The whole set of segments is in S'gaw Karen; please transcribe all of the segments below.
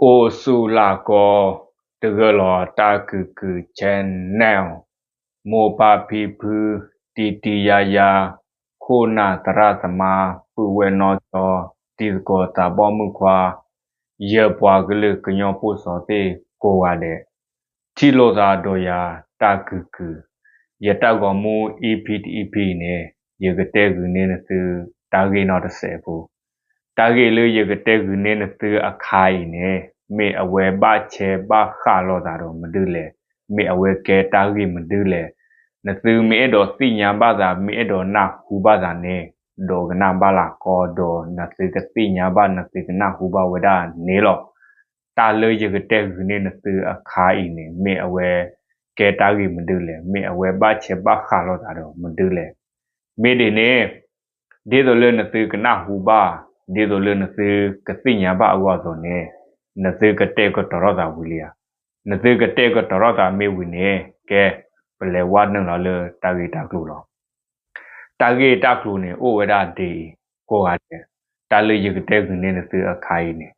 အိၣ်ဆူၣ်လၢ်ကီ တဂၢၢ်လီၤတၢ်ကုၢ်ကုၢ် channel မိၢ်ပၢ်ဖံဖု တံၤတံၤယါယါ ခိၣ်နၢ်သရၣ်သမါ ပုၢ်ဝဲၢ်နီၢ်ကၠီ တံၤသကိးသးဘီမုၣ်ခွါ ယပှၤကလုာ်ကညီဖိစီၤသ့ၣ်ကိးဂၤဒဲး ထံၣ်လိာ်သးဒီးယၤတၢ်ကုၢ်ကုၢ်, ယတၢ်ဂီၤမူ EP တ EP အံၤန့ၣ် ယကတဲဂုာ်န့ၢ်နသု တၢ်ဂ့ၢ်နီၢ်တစဲးဖိ တၢ်ဂ့ၢ်လၢယကတဲဂုာ်န့ၢ်နသုအခါအံၤန့ၣ် မ့ၢ်အဝဲဘၣ်ဆဲးဘၣ်ဃးလိာ်သးဒီးမနုၤလဲၣ်, မ့ၢ်အဝဲကဲတၢ်ဂ့ၢ်မနုၤလဲၣ်, နသုမ့ၢ်အဲၣ်ဒိးသ့ၣ်ညါဘၣ်သး မ့ၢ်အဲၣ်ဒိးနၢ်ဟူဘၣ်သးန့ၣ် ဒိကနၣ်ဘၣ်လၢ်ကီ ဒီးနသုကသ့ၣ်ညါဘၣ် နသုကနၢ်ဟူဘၣ်ဝဲဒၣ်န့ၣ်လီၤ. တၢ်လၢယကတဲဂုာ်န့ၢ်နသုအခါအံၤန့ၣ် မ့ၢ်အဝဲကဲတၢ်ဂ့ၢ်မနုၤလဲၣ်, မ့ၢ်အဝဲဘၣ်ဆဲးဘၣ်ဃးလိာ်သးဒီးမနုၤလဲၣ်. မ့ၢ်ဒ်န့ၣ် ဒ်သိးလၢနသုကနၢ်ဟူဘၣ်, ဒ်သိးလၢနသုကသ့ၣ်ညါဘၣ်အဂီၢ်အသိးန့ၣ် နသုကတဲာ်ကတီၤထီၣ်သးဝံၤလံဧါ. နသုကတဲာ်ကတီၤထီၣ်သးမ့ၢ်ဝံၤန့ၣ် ကဲ ပလဲၤဝဲနုာ်လီၤလၢတၢ်ဂ့ၢ်တၢ်ကျိၤလီၤ. တၢ်ဂ့ၢ်တၢ်ကျိၤန့ၣ် အိၣ်ဝဲဒၣ်ဒ်အံၤ ကိးဂၤဒဲး, တၢ်လၢယကတဲဂုာ်န့ၢ်နသုအခါအံၤန့ၣ်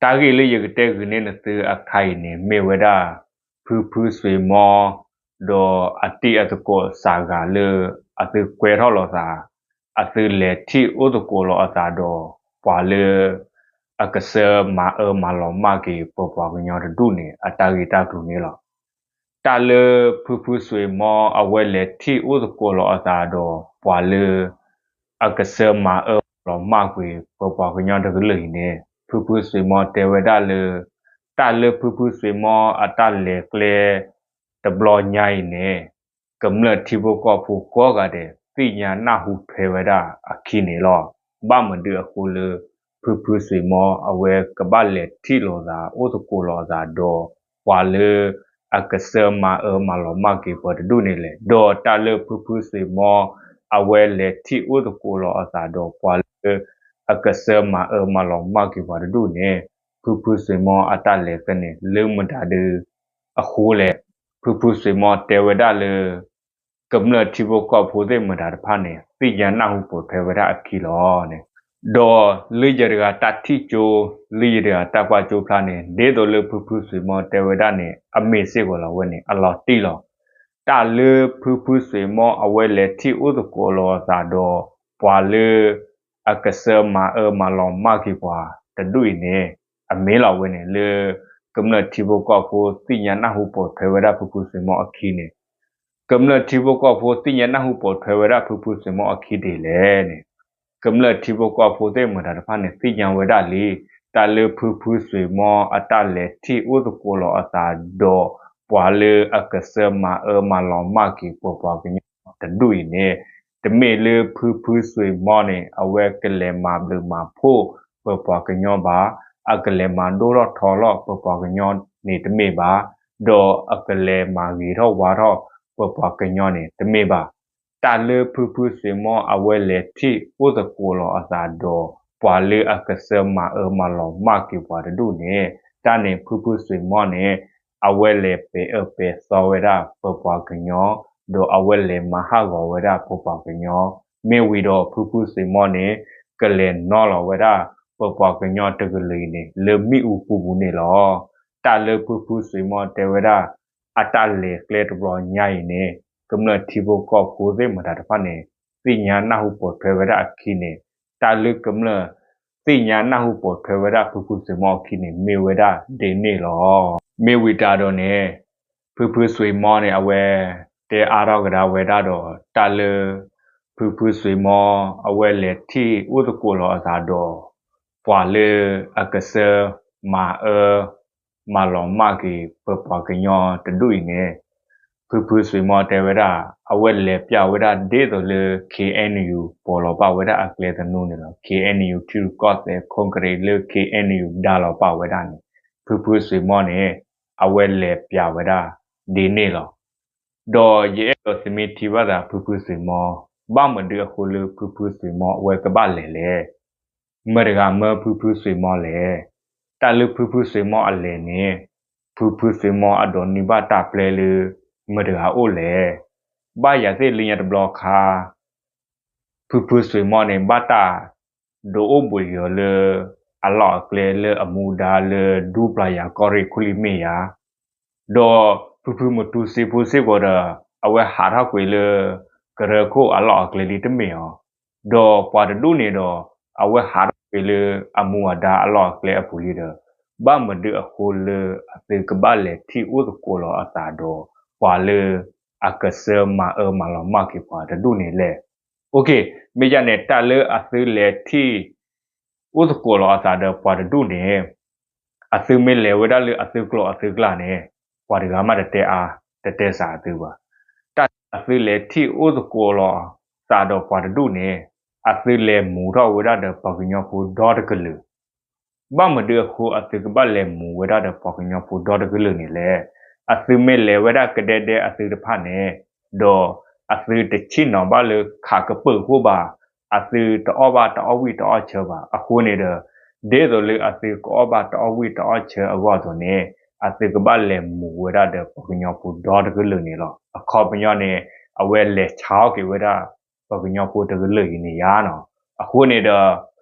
တၢ်ဂ့ၢ်လၢယကတဲဂုာ်န့ၢ်နသုအခါအံၤန့ၣ် မ့ၢ်ဝဲဒၣ် ဖုဖုစွ့ၤမီ ဒီးအတံၤအသကိးစှၤဂၤလၢ အသုကွဲထီၣ်လိာ်သး, အသုလဲၤထံၣ်အိၣ်သကိးလိာ်အသးဒီး ပှၤလၢ အကစၢ်မၤအၢမၤလီၤမၢ်က့ၤ ပပှၤကညီတဒူၣ်န့ၣ် အတၢ်ဂ့ၢ်တၢ်ကျိၤန့ၣ်လီၤ. တၢ်လၢဖုဖုစွ့ၤမီ အဝဲလဲၤထံၣ်အိၣ်သကိးလိာ်အသးဒီး ပှၤလၢ အကစၢ်မၤအၢမၤလီၤမၢ်ကွံာ် ပပှၤကညီတကလုာ်အံၤန့ၣ် ဖုဖုစွ့ၤမီတဲဝဲဒၣ်လၢ တၢ်လၢဖုဖုစွ့ၤမီအတၢ်လဲၤကျဲ တဘျီညါအံၤန့ၣ် ကမျၢၢ်ထံဖိကီၢ်ဖိကိးဂၤဒဲး သ့ၣ်ညါနၢ်ဟူထွဲဝဲဒၣ်အခံန့ၣ်လီၤ. ဘၣ်မနုၤအဃိလၢ ဖုဖုစွ့ၤမီ အဝဲကဘၣ်လဲၤထံၣ်လိာ်သး အိၣ်သကိးလိာ်အသးဒီး ပှၤလၢ အကစၢ်မၤအၢမၤလီၤမၢ်က့ၤပှၤတဒူၣ်န့ၣ်လဲၣ်. ဒီးတၢ်လၢဖုဖုစွ့ၤမီ အဝဲလဲၤထံၣ်အိၣ်သကိးလိာ်အသးဒီးပှၤလၢ အကစၢ်မၤအၢမၤလီၤမၢ်က့ၤပှၤတဒူၣ်န့ၣ် ဖုဖုစွ့ၤမီအတၢ်လဲၤကျဲန့ၣ် လၢမတၤဒု အဃိလဲၣ်. ဖုဖုစွ့ၤမီတဲဝဲဒၣ်လၢ ကမျၢၢ်ထံဖိကီၢ်ဖိသ့ၣ်မတၤတဖၣ်န့ၣ် သ့ၣ်ညါနၢ်ဟူပိာ်ထွဲဝဲဒၣ်အခံလီၤန့ၣ်. ဒီးလၢယတဂၤတၢ်ထံၣ်ကၠိ လၢယတဂၤတၢ်ကွၢ်ကၠိဖျါန့ၣ် ဒ်သိးလၢဖုဖုစွ့ၤမီတဲဝဲဒၣ်န့ၣ် အမ့ၢ်စ့ၢ်ကီးလီၤဝဲန့ၣ် အလီၤတံၢ်လီၤ. တၢ်လၢဖုဖုစွ့ၤမီအဝဲလဲၤထံၣ်အိၣ်သကိးလိာ်အသးဒီး ပှၤလၢ အကစၢ်မၤအၢမၤလီၤမၢ်က့ၤပှၤတဒူၣ်အံၤန့ၣ် အမ့ၢ်လီၤဝဲန့ၣ် လၢ ကမျၢၢ်ထံဖိကီၢ်ဖိသ့ၣ်ညါနၢ်ဟူပိာ်ထွဲဝဲဒၣ်ဖုဖုစွ့ၤမီအခံန့ၣ်. ကမျၢၢ်ထံဖိကီၢ်ဖိသ့ၣ်ညါနၢ်ဟူပိာ်ထွဲဝဲဒၣ်ဖုဖုစွ့ၤမီအခံဒ်လဲၣ်န့ၣ် ကမျၢၢ်ထံဖိကီၢ်ဖိသ့ၣ်မတၤတဖၣ်န့ၣ် သ့ၣ်ညါဝဲဒၣ်လံ တၢ်လၢဖုဖုစွ့ၤမီအတၢ်လဲၤထံၣ်အိၣ်သကိးလိာ်အသးဒီး ပှၤလၢအကစၢ်မၤအၢမၤလီၤမၢ်က့ၤပပှၤကညီတဒူၣ်အံၤန့ၣ် တမ့ၢ်လၢဖုဖုစွ့ၤမီန့ၣ် အဝဲကလဲၤမၤဘျုးမၤဖှိၣ်ပပှၤကညီဘၣ်, အကလဲၤမၤဒိၣ်ထီၣ်ထီထီၣ်လီၤပပှၤကညီန့ၣ်တမ့ၢ်ဘၣ်, ဒီးအကလဲၤမၤဂ့ၤထီၣ်ဝါထီၣ်ပပှၤကညီန့ၣ်တမ့ၢ်ဘၣ်. တၢ်လၢဖုဖုစွ့ၤမီအဝဲလဲၤထံၣ်အိၣ်သကိးလိာ်အသးဒီး ပှၤလၢအကစၢ်မၤအၢမၤလီၤမၢ်က့ၤပှၤတဒူၣ်န့ၣ် တၢ်န့ၣ်ဖုဖုစွ့ၤမီန့ၣ် အဝဲလဲၤပဲာ်အၢပဲာ်သီဝဲဒၣ်ပပှၤကညီ, ဒီးအဝဲလဲၤမၤဟးဂီၤဝဲဒၣ်ပပှၤကညီ, မ့ၢ်ဝံၤဒီးဖုဖုစွ့ၤမီန့ၣ် ကလဲၤနီၤလီၤဝဲဒၣ်ပပှၤကညီတကလုာ်အံၤန့ၣ် လၢမ့ၣ်အူပူၤပူၤန့ၣ်လီၤ. တၢ်လၢဖုဖုစွ့ၤမီတဲဝဲဒၣ် အတၢ်လဲၤကျဲတဘျီညါအံၤန့ၣ် ကမျၢၢ်ထံဖိကီၢ်ဖိသ့ၣ်မတၤတဖၣ်န့ၣ် သ့ၣ်ညါနၢ်ဟူပိာ်ထွဲဝဲဒၣ်အခံန့ၣ်, တၢ်လၢကမျၢၢ်သ့ၣ်ညါနၢ်ဟူပိာ်ထွဲဝဲဒၣ်ဖုဖုစွ့ၤမီအခံန့ၣ် မ့ၢ်ဝဲဒၣ်ဒ်န့ၣ်လီၤ. မ့ၢ်ဝံၤတၢ်ဒီးန့ၣ် ဖုဖုစွ့ၤမီန့ၣ် အဝဲတဲအါထီၣ်ကဒါဝဲဒၣ်ဒီး တၢ်လၢ ဖုဖုစွ့ၤမီ အဝဲလဲၤထံၣ်အိၣ်သကိးလီၤအသးဒီး ပှၤလၢအကစၢ်မၤအၢ မၤလီၤမၢ်က့ၤ ပပှၤကညီတဒူၣ်အံၤန့ၣ် ဖုဖုစွ့ၤမီတဲဝဲဒၣ် အဝဲလဲၤပျးဝဲဒၣ်ဒ်သိးလၢ KNU ပိာ်လီၤပာ်ဝဲဒၣ်အကျဲသနူန့ၣ်လီၤ. KNU ထံရူၢ်ကီၢ်သဲး ခီကရံးလၢ KNU ဒါလီၤပာ်ဝဲဒၣ်န့ၣ် ဖုဖုစွ့ၤမီန့ၣ် အဝဲလဲၤပျးဝဲဒၣ်ဒ်န့ၣ်လီၤ. ဒီးယအဲၣ်ဒိးသမံထံဘၣ်သးဖုဖုစွ့ၤမီ, ဘၣ်မနုၤအဃိလၢဖုဖုစွ့ၤမီအဝဲကဘၣ်လဲၤလဲၣ်. မတၤဂၤမၢဖုဖုစွ့ၤမီလဲၣ်. တၢ်လၢဖုဖုစွ့ၤမီအလဲၤန့ၣ် ဖုဖုစွ့ၤမီအဒိးန့ၢ်ဘၣ်တၢ်ပျဲလၢ မတၤဂၤအိၣ်လဲၣ်. ဘၣ်ယၤသ့ၣ်လၢညါတဘျီခါ ဖုဖုစွ့ၤမီန့ၣ် ဘၣ်တၢ်ဒိးအိၣ်ဘှံးယီၤလၢ အလီၢ်အကျဲလၢအမူဒါလၢဒူပျၢ်ယၤကီၢ်ရ့ၣ်ခူလံၤမ့ၢ်ယၤ ဒီးဖုဖုမတူစ့ဖိစ့ၢ်ကီးဒီး အဝဲဟးထီၣ်ကွံာ်လၢ ကရၢခိၣ်အလီၢ်အကျဲလံတမ့ၢ်အီၤ, ဒီးပှၤတဒူၣ်န့ၣ်ဒီး အဝဲဟးထီၣ်ကွံာ်လၢအမူအဒါအလီၢ်အကျဲအပူၤလံဒီး ဘၣ်မနုၤအဃိလၢအသုကဘၣ်လဲၤထံၣ်အိၣ်သကိးလီၤအသးဒီး ပှၤလၢအကဆှၢမၤအၢမၤလီၤမၢ်က့ၤပှၤတဒူၣ်န့ၣ်လဲၣ်. မ့ၢ်ဒ်န့ၣ် တၢ်လၢအသုလဲၤထံၣ် အိၣ်သကိးလီၤအသးဒီးပှၤတဒူၣ်န့ၣ် အသုမ့ၢ်လဲၤဝဲဒၣ်လၢအသုကျိၤအသုကျဲန့ၣ် ပှၤတဂၤမးတတဲအါ တတဲစှၤအသုဘၣ်. တၢ်လၢအသုလဲၤထံၣ်အိၣ်သကိးလီၤသးဒီးပှၤတဒူၣ်န့ၣ် အသုလဲၤမူထီၣ်ဝဲဒၣ်ဒီးပှၤကညီဖိဒီတကလုာ် ဘၣ်မနုၤအဃိအသုကဘၣ်လဲၤမူဝဲဒၣ်ဒီးပှၤကညီဖိဒီတကလုာ်န့ၣ်လဲၣ်. အသုမ့ၢ်လဲၤဝဲဒၣ်ကဒဲဒဲအသုတဖၣ်န့ၣ် ဒီးအသုတဆ့ၣ်နီၤဘၣ်လၢခးကပၢၢ်ခိၣ်ဘၣ်, အသုတအီၣ်ဘၣ်တအီၣ်ဝံၣ်တအီၣ်ဆၢဘၣ်. အဃိန့ၣ်ဒီး ဒ်သိးလၢအသုကအီၣ်ဘၣ်တအီၣ်ဝံၣ်တအီၣ်ဆၢအဂီၢ်အသိးန့ၣ် အသုကဘၣ်လဲၤမူဝဲဒၣ်ဒီးပှၤကညီဖိဒီတကလုာ်န့ၣ်လီၤ. အခီပညီန့ၣ် အဝဲလဲၤဆါအီၣ်က့ၤဝဲဒၣ် ပှၤကညီဖိတကလုာ်အံၤန့ၣ်ယါနီၤ. အဃိန့ၣ်ဒီး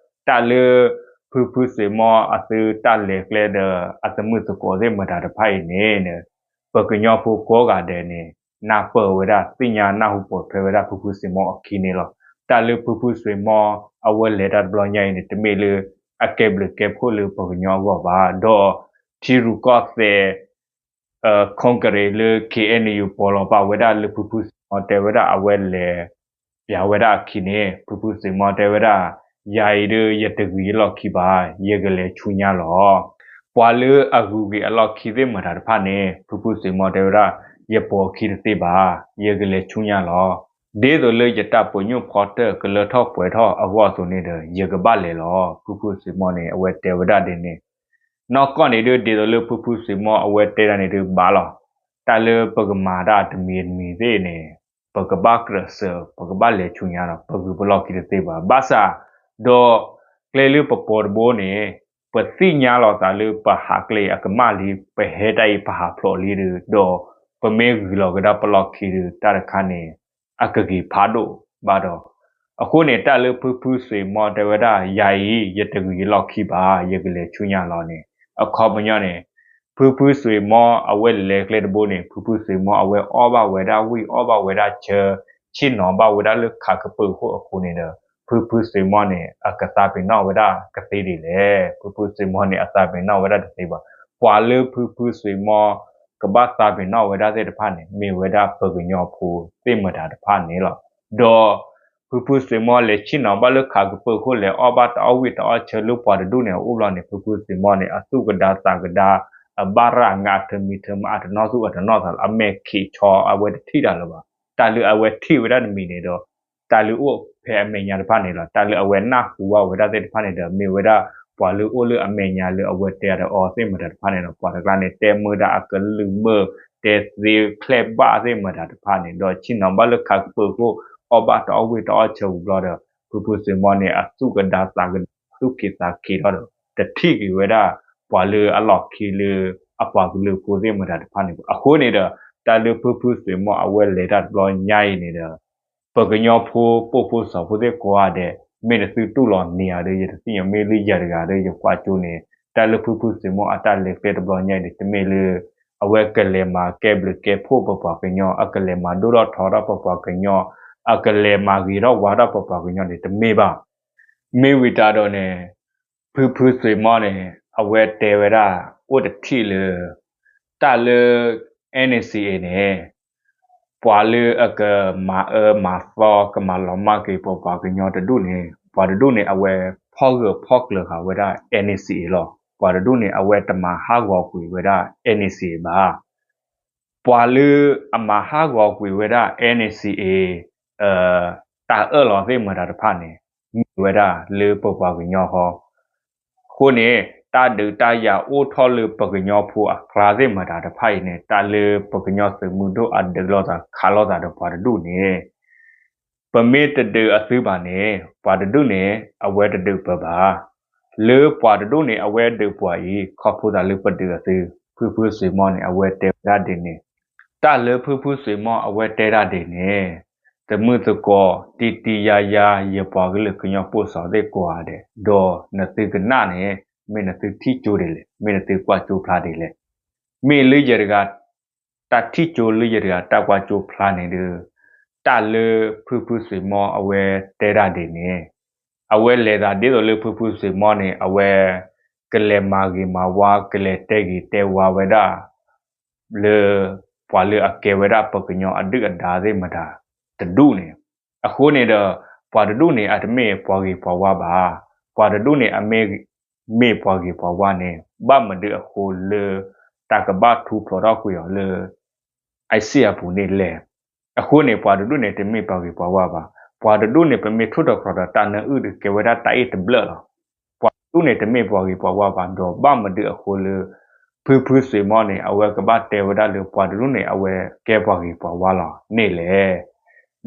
တၢ်လၢ ဖုဖုစွ့ၤမီအသုတၢ်လဲၤကျဲဒီးအသမုာ်သကိးသ့ၣ်မတၤတဖၣ်အံၤန့ၣ် ပှၤကညီဖိကိးဂၤဒဲးန့ၣ် နၢ်ပၢၢ်ဝဲဒၣ် သ့ၣ်ညါနၢ်ဟူပိာ်ထွဲဝဲဒၣ်ဖုဖုစွ့ၤမီအခံန့ၣ်လီၤ. တၢ်လၢဖုဖုစွ့ၤမီအဝဲလဲၤတၢ်တဘျီညါအံၤန့ၣ် တမ့ၢ်လၢအကဲဘျုးကဲဖှိၣ်လၢပှၤကညီအဂီၢ်ဘၣ်. ဒီးထံရူၢ်ကီၢ်သဲး congress လၢ K N U ပိာ်လီၤပာ်ဝဲဒၣ်လၢဖုဖုစွ့ၤမီတဲဝဲဒၣ်အဝဲလဲၤ ပျးဝဲဒၣ်အခံန့ၣ် ဖုဖုစွ့ၤမီတဲဝဲဒၣ် ယၤအံၤဒုး ယတဂုာ်ယလီၢ်ခံဘၣ်, ယကလဲၤဆူညါလီၤ. ပှၤလၢအဂုၤက့ၤအလီၢ်ခံသ့ၣ်မတၤတဖၣ်န့ၣ် ဖုဖုစွ့ၤမီတဲဝဲဒၣ် ယပိာ်အခံတသ့ဘၣ်, ယကလဲၤဆူညါလီၤ. ဒ်သိးလၢယတၢ်ပညိၣ်ဖီတၢၣ်ကလၢထီၣ်ပှဲၤထီၣ်အဂီၢ်အသိးန့ၣ်ဒီး ယကဘၣ်လဲၤလီၤ. ဖုဖုစွ့ၤမီန့ၣ် အဝဲတဲဝဲဒၣ်ဒ်န့ၣ် နီၢ်ကီၢ်န့ၣ်ဒုး ဒ်သိးလၢဖုဖုစွ့ၤမီအဝဲတဲဒၣ်န့ၣ်ဒုးဘၣ်လီၤ. တၢ်လၢပကမၤတၢ်တမံၤတမံၤသ့ၣ်န့ၣ် ပကဘၣ်ကြၢးစၢး ပကဘၣ်လဲၤဆူညါဒီး ပဂုာ်ပလီၢ်ခံတသ့ဘၣ်. ဘၣ်ဆၣ် ဒီးကျဲလၢပပိာ်တဘိန့ၣ် ပသ့ၣ်ညါလီၤသးလၢပဟးကျဲအံၤအကမၣ်လံ, ပဟဲတၢ်အံၤပဟးဖျိးလံဒုး ဒီးပမ့ၢ်ဂုာ်လီၤကဒါပလီၢ်ခံဒုး တၢ်တခါန့ၣ် အကဂ့ၤဖးဒိၣ်ဘၣ်ဒီး အဃိန့ၣ် တၢ်လၢဖုဖုစွ့ၤမီတဲဝဲဒၣ် ယၤအံၤ ယတဂုာ်ယလီၢ်ခံဘၣ်, ယကလဲၤဆူညါလီၤန့ၣ် အခီပညီန့ၣ် ဖုဖုစွ့ၤမီအဝဲလဲၤကျဲတဘိန့ၣ် ဖုဖုစွ့ၤမီအဝဲအီၣ်ဘၣ်ဝဲဒၣ်ဝံၣ် အီၣ်ဘၣ်ဝဲဒၣ်ဆၢ ဆ့ၣ်နီၤဘၣ်ဝဲဒၣ်လၢခးကပၢၢ်ခိၣ်အဃိန့ၣ်ဒီး ဖုဖုစွ့ၤမီန့ၣ် အကသးပ့ၤနီၣ်ဝဲဒၣ်ကသ့ဒ်လဲၣ်. ဖုဖုစွ့ၤမီန့ၣ် အသးပ့ၤနီၣ်ဝဲဒၣ်တသ့ဘၣ်. ပှၤလၢဖုဖုစွ့ၤမီ ကဘၣ်သးပ့ၤနီၣ်ဝဲဒၣ်သ့ၣ်တဖၣ်န့ၣ် မ့ၢ်ဝဲဒၣ်ပှၤကညီဖိသ့ၣ်မတၤတဖၣ်န့ၣ်လီၤ. ဒီးဖုဖုစွ့ၤမီလဲၤဆ့ၣ်နီၤဘၣ်လၢခးကပၢၢ်ခိၣ် လဲၤအီၣ်ဘၣ်တအီၣ်ဝံၣ်တအီၣ်ဆၢလၢပှၤတဒူၣ်န့ၣ်အအိၣ်ဘျီန့ၣ် ဖုဖုစွ့ၤမီန့ၣ် အသူၣ်ကဒါသးကဒါ အဘၣ်ရၤငးထၢမံထၢမး အတနီၣ်သူၣ်အတနီၣ်သးလီၤ. အမဲာ်ခံးဆီအဝဲတထံၣ်တၢ်လၢၤဘၣ်. တၢ်လၢအဝဲထံၣ်ဝဲဒၣ်တမံၤန့ၣ်ဒီး တၢ်လၢအိၣ်ဖဲအမဲာ်ညါတဖၣ်န့ၣ်လီၤ. တၢ်လၢအဝဲနၢ်ဟူဘၣ်ဝဲဒၣ်သ့ၣ်တဖၣ်န့ၣ်ဒီး မ့ၢ်ဝဲဒၣ်ပှၤလၢအိၣ်လၢအမဲာ်ညါလၢအဝဲတဲအီၤသ့ၣ်မတၤတဖၣ်န့ၣ်လီၤ. ပှၤတကျါန့ၣ် တဲမုာ်ဒၣ်အကလုၢ်မုာ် တဲသ့ချဲၣ်ဘၣ်သ့ၣ်မတၤတဖၣ်န့ၣ်ဒီး ဆ့ၣ်နီၤဘၣ်လၢခးကပၢၢ်ခိၣ် အီၣ်ဘၣ်တအီၣ်ဝံၣ်တအီၣ်ဆၢဝံၤဘျီဒီး ဖုဖုစွ့ၤမီန့ၣ် အသူၣ်ကဒါသးကဒါ သူၣ်က့ၤသးက့ၤထီၣ်ဒီး တထံၣ်က့ၤဝဲဒၣ် ပှၤလၢအလီၢ်ခံလၢအပှၤကလုာ်ဖိသ့ၣ်မတၤတဖၣ်န့ၣ်ဘၣ်. အဃိန့ၣ်ဒီး တၢ်လၢဖုဖုစွ့ၤမီအဝဲလဲၤတၢ်တဘျီညါအံၤန့ၣ်ဒီး ပှၤကညီဖိပိာ်ဖိစီၤဖိသ့ၣ်ကိးဂၤဒဲး မ့ၢ်နသုတူၢ်လိာ်န့ၢ်ဧါဒီး ယတသ့ၣ်ညါ မ့ၢ်လၢယၤတဂၤဒီး ယကွၢ်ကၠိန့ၣ် တၢ်လၢဖုဖုစွ့ၤမီအတၢ်လဲၤကျဲတဘျီညါအံၤန့ၣ် တမ့ၢ်လၢ အဝဲကလဲၤမၤကဲဘျုးကဲဖှိၣ်ပပှၤကညီ အကလဲၤမၤဒိၣ်ထီၣ်ထီထီၣ်ပပှၤကညီ အကလဲၤမၤဂ့ၤထီၣ်ဝါထီၣ်ပပှၤကညီန့ၣ် တမ့ၢ်ဘၣ်. မ့ၢ်ဝံၤတၢ်ဒီးန့ၣ် ဖုဖုစွ့ၤမီန့ၣ် အဝဲတဲဝဲဒၣ် အိၣ်တထံၣ်လၢ တၢ်လၢ N C A န့ၣ် ပှၤလၢအကမၤအၢမၤသီ ကမၤလီၤမၢ်က့ၤပပှၤကညီတဒူၣ်န့ၣ် ပှၤတဒူၣ်န့ၣ် အဝဲဖီၣ်ဂၢၢ်ဖီၣ်ကျၢၤဃာ်ဝဲဒၣ် N C A လီၤ. ပှၤတဒူၣ်န့ၣ် အဝဲတမၤဟးဂီၤကွံာ်ဝဲဒၣ် N C A ဘၣ်. ပှၤလၢအမၤဟးဂီၤကွံာ်ဝဲဒၣ် N C A တၢ်အၢၣ်လီၤသ့ၣ်မတၤတဖၣ်န့ၣ် မ့ၢ်ဝဲဒၣ်လၢပပှၤကညီဃီ အဃိန့ၣ် တၢ်ဒုးတၢ်ယၤအိၣ်ထီၣ်လၢပကညီဖိအကျါသ့ၣ်မတၤတဖၣ်အံၤန့ၣ် တၢ်လၢပကညီသုးမုၢ်ဒိၣ်အဒုးလိာ်သးခးလိာ်သးဒီးပှၤတဒူၣ်န့ၣ် ပမ့ၢ်တဒုးအသုဘၣ်န့ၣ် ပှၤတဒူၣ်န့ၣ် အဝဲတဒုးပၢၤဘၣ်. လၢပှၤတဒူၣ်န့ၣ် အဝဲဒုးပှၤအံၤ ခီဖျိသးလၢပဒုးအသု ဖုဖုစွ့ၤမီန့ၣ် အဝဲတဲဝဲဒၣ်ဒ်န့ၣ် တၢ်လၢဖုဖုစွ့ၤမီအဝဲတဲဒၣ်ဒ်န့ၣ် သမုၢ်သကိး တံတံယါယါ ယပှၤကလုာ်ကညီဖိစီၤသ့ၣ်ကိးဂၤဒဲး မ့ၢ်နသုထံၣ်ကၠိဒ်လဲၣ်, မ့ၢ်နသုကွၢ်ကၠိဖျါဒ်လဲၣ်. မ့ၢ်လၢယတဂၤ တၢ်ထံၣ်ကၠိလၢယတဂၤတၢ်ကွၢ်ကၠိဖျါန့ၣ်ဒီး တၢ်လၢဖုဖုစွ့ၤမီအဝဲတဲဒၣ်ဒ်န့ၣ် အဝဲလဲၤသးဒ်သိးလၢဖုဖုစွ့ၤမီန့ၣ် အဝဲ ကလဲၤမၤဂ့ၤမၤဝါ ကလဲၤတဲဂ့ၤတဲဝါဝဲဒၣ် လၢ ပှၤလၢအကဲဝဲဒၣ်ပှၤကညီအဒုၣ်အဒါသ့ၣ်မတၤတဒူၣ်န့ၣ်, အဃိန့ၣ်ဒီး ပှၤတဒူၣ်န့ၣ် အတမ့ၢ်ပှၤဂ့ၤပှၤဝါဘၣ်. ပှၤတဒူၣ်န့ၣ် အမ့ၢ် မ့ၢ်ပှၤဂ့ၤပှၤဝါန့ၣ် ဘၣ်မနုၤအဃိလၢ တၢ်ကဘၣ်ထူဖျိးထီၣ်ကွံာ်အီၤလၢ အစ့ၣ်အပူၤန့ၣ်လဲၣ်. အဃိန့ၣ် ပှၤတဒူၣ်န့ၣ် တမ့ၢ်ပှၤဂ့ၤပှၤဝါဘၣ်. ပှၤတဒူၣ်န့ၣ် ပမ့ၢ်ထိၣ်သတြီၤဒီးတၢ်နၢအုၣ်ဒီး ကဲဝဲဒၣ်တၢ်အ့ၣ်တဘျၢၣ်လီၤ. ပှၤတဒူၣ်န့ၣ် တမ့ၢ်ပှၤဂ့ၤပှၤဝါဘၣ် ဒီးဘၣ်မနုၤအဃိလၢ ဖုဖုစွ့ၤမီန့ၣ် အဝဲကဘၣ်တဲဝဲဒၣ်လၢပှၤတဒူၣ်န့ၣ် အဝဲကဲပှၤဂ့ၤပှၤဝါလီၤန့ၣ်လဲၣ်.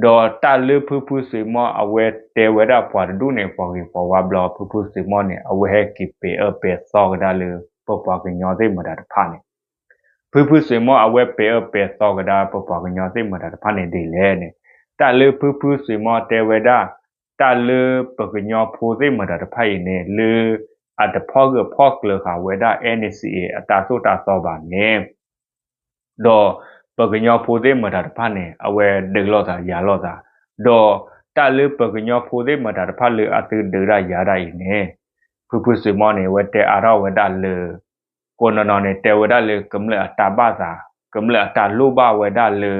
ဒီးတၢ်လၢဖုဖုစွ့ၤမီအဝဲတဲဝဲဒၣ်ပှၤတဒူၣ်န့ၣ် ပှၤဂ့ၤပှၤဝါဘျီ ဖုဖုစွ့ၤမီန့ၣ် အဝဲဟဲက့ၤပဲာ်အၢပဲာ်သီကဒါလၢ ပပှၤကညီသ့ၣ်မတၤတဖၣ်န့ၣ် ဖုဖုစွ့ၤမီအဝဲပဲာ်အၢပဲာ်သီကဒါ ပပှၤကညီသ့ၣ်မတၤတဖၣ်န့ၣ်ဒ်လဲၣ်န့ၣ်, တၢ်လၢဖုဖုစွ့ၤမီတဲဝဲဒၣ် တၢ်လၢပကညီဖိသ့ၣ်မတၤတဖၣ်အံၤန့ၣ် လၢအတဖီၣ်ဂၢၢ်ဖီၣ်ကျၢၤဃာ်ဝဲဒၣ် NCA အတၢ်သိၣ်တၢ်သီဘၣ်န့ၣ် ဒီးပကညီဖိသ့ၣ်မတၤတဖၣ်န့ၣ် အဝဲဒုးလိာ်သးယၤလိာ်သး, ဒီးတၢ်လၢပကညီဖိသ့ၣ်မတၤတဖၣ်လၢအသုဒုးတၢ်ယၤတၢ်အံၤန့ၣ် ဖုဖုစွ့ၤမီန့ၣ် အဝဲတဲအါထီၣ်ဝဲဒၣ်လၢ ကိးနီၢ်နီၢ်န့ၣ် တဲဝဲဒၣ်လၢကမျၢၢ်အတၢ်ဘၣ်သး, ကမျၢၢ်အတၢ်လိၣ်ဘၣ်ဝဲဒၣ်လၢ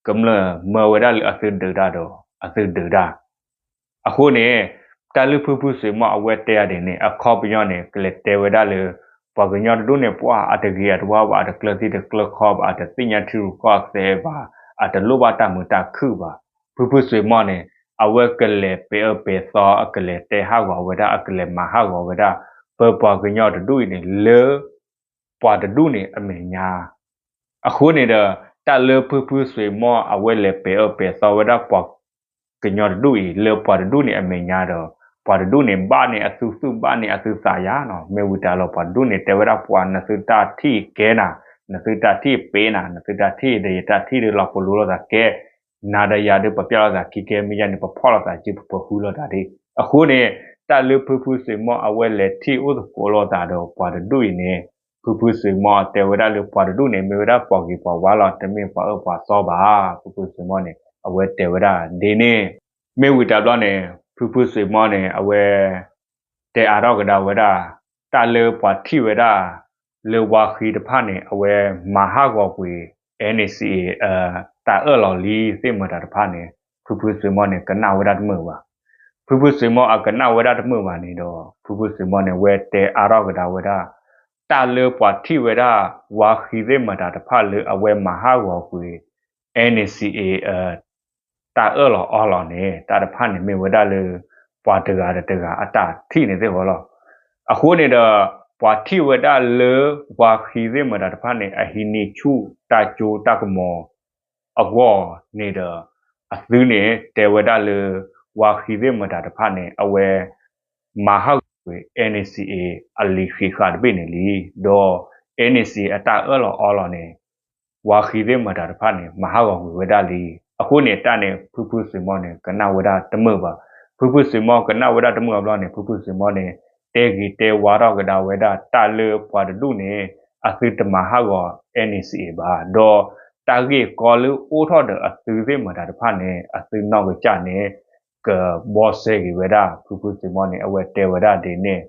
ကမျၢၢ်မၢဝဲဒၣ်လၢအသုဒုးတၢ်ဒီး အသုဒုးတၢ် အဃိန့ၣ် တၢ်လၢဖုဖုစွ့ၤမီအဝဲတဲအါဒ်န့ၣ် အခီပညီန့ၣ် ကလဲၤတဲဝဲဒၣ်လၢ ပှၤကညီတဒူၣ်န့ၣ် ပှၤအတဂ့ၤအတဝါဘၣ် အတကျၢၤသံတကျၢၤခီဘၣ် အတသ့ၣ်ညါထံရူၢ်ကီၢ်သဲးဘၣ် အတလိၣ်ဘၣ်တၢ်မုာ်တၢ်ခုၣ်ဘၣ်, ဖုဖုစွ့ၤမီန့ၣ် အဝဲကလဲၤပဲာ်အၢပဲာ်သီ အကလဲၤတဲဟးဂီၤဝဲဒၣ် အကလဲၤမၤဟးဂီၤဝဲဒၣ် ပပှၤကညီတဒူၣ်အံၤန့ၣ် လၢ ပှၤတဒူၣ်န့ၣ်အမဲာ်ညါ အဃိန့ၣ်ဒီး တၢ်လၢဖုဖုစွ့ၤမီအဝဲလဲၤပဲာ်အၢပဲာ်သီဝဲဒၣ်ပှၤ ကညီတဒူၣ်အံၤ လၢပှၤတဒူၣ်န့ၣ်အမဲာ်ညါဒီး ပှၤတဒူၣ်န့ၣ်ဘၣ်န့ၢ်အသုသူၣ်ဘၣ်န့ၢ်အသုသးယါနီၤ, မ့ၢ်ဝံၤတၢ်လီၤပှၤတဒူၣ်န့ၣ် တဲဝဲဒၣ်ပှၤ နသုတၢ်ထံၣ်ကဲနၤ, နသုတၢ်ထံၣ်ပ့ၤနၤ, နသုတၢ်ထံၣ်ဒီးယတၢ်ထံၣ်ဒီးလီၤပလိာ်လိာ်သးကဲ, နၤဒီးယၤဒီးပပျၢ်လိာ်သးခံကဲ မ့ၢ်ယါန့ၣ် ပဖီၣ်လိာ်သးစု ပပှဲၤဃူလိာ်သးဒ်, အဃိန့ၣ် တၢ်လၢဖုဖုစွ့ၤမီအဝဲလဲၤထံၣ်အိၣ်သကိးလိာ်သးဒီးပှၤတဒူၣ်အံၤန့ၣ် ဖုဖုစွ့ၤမီတဲဝဲဒၣ်လၢပှၤတဒူၣ်န့ၣ် မ့ၢ်ဝဲဒၣ်ပှၤဂ့ၤပှၤဝါလီၤ တမ့ၢ်ပှၤအၢပှၤသီဘၣ်, ဖုဖုစွ့ၤမီန့ၣ် အဝဲတဲဝဲဒၣ်ဒ်န့ၣ်, မ့ၢ်ဝံၤတၢ်ဘျီန့ၣ် ဖုဖုစွ့ၤမီန့ၣ် အဝဲ တဲအါထီၣ်ကဒါဝဲဒၣ် တၢ်လၢပှၤထံၣ်ဝဲဒၣ် လၢဝါဃံတဖၣ်န့ၣ် အဝဲမၤဟးဂီၤကွံာ် NCA တၢ်အၢၣ်လီၤလံသ့ၣ်မတၤတဖၣ်န့ၣ် ဖုဖုစွ့ၤမီန့ၣ် ကနၣ်ဝဲဒၣ်တမုာ်ဘၣ်. ဖုဖုစွ့ၤမီအကနၣ်ဝဲဒၣ်တမုာ်ဘၣ်န့ၣ်ဒီး ဖုဖုစွ့ၤမီန့ၣ် ဝဲတဲအါထီၣ်ကဒါဝဲဒၣ် တၢ်လၢပှၤထံၣ်ဝဲဒၣ် ဝါဃံသ့ၣ်မတၤတဖၣ်လၢအဝဲမၤဟးဂီၤကွံာ် NCA တၢ်အၢၣ်လီၤအီလီၤန့ၣ် တၢ်တဖၣ်န့ၣ်မ့ၢ်ဝဲဒၣ်လၢ ပှၤတဂၤဒီးတဂၤအတၢ်ထံၣ်န့ၣ်သ့ၣ်ဃီလီၤ. အဃိန့ၣ်ဒီး ပှၤထံၣ်ဝဲဒၣ်လၢ ဝါဃံသ့ၣ်မတၤတဖၣ်န့ၣ် အဟံးန့ၢ်ဆူၣ်တၢ်ကၠိတၢ်ကမီၤအဂီၢ်န့ၣ်ဒီး အသုန့ၣ်တဲဝဲဒၣ်လၢ ဝါဃံသ့ၣ်မတၤတဖၣ်န့ၣ် အဝဲ မၤဟးဂီၤကွံာ် NCA အလံာ်ဃံးဃာ်တဘ့ၣ်န့ၣ်လံ. ဒီး NCA အတၢ်အၢၣ်လီၤအီလီၤန့ၣ် ဝါဃံသ့ၣ်မတၤတဖၣ်န့ၣ် မၤဟးဂီၤကွံာ်ဝဲဒၣ်လံ. အဃိန့ၣ် တၢ်န့ၣ် ဖုဖုစွ့ၤမီန့ၣ် ကနၣ်ဝဲဒၣ်တမုာ်ဘၣ်. ဖုဖုစွ့ၤမီကနၣ်ဝဲဒၣ်တမုာ်အဘျီန့ၣ် ဖုဖုစွ့ၤမီန့ၣ် တဲဂ့ၤတဲဝါထီၣ်ကဒါဝဲဒၣ် တၢ်လၢပှၤတဒူၣ်န့ၣ် အသုတမၤဟးဂီၤ NCA ဘၣ်. ဒီးတၢ်ဂ့ၢ်ကီလၢအိၣ်ထီၣ်ဒီးအသုသ့ၣ်မတၤတဖၣ်န့ၣ် အသုနီၢ်ကစၢ်န့ၣ် ကဘီစဲဂ့ၤဝဲဒၣ် ဖုဖုစွ့ၤမီန့ၣ် အဝဲတဲဝဲဒၣ်ဒ်န့ၣ်,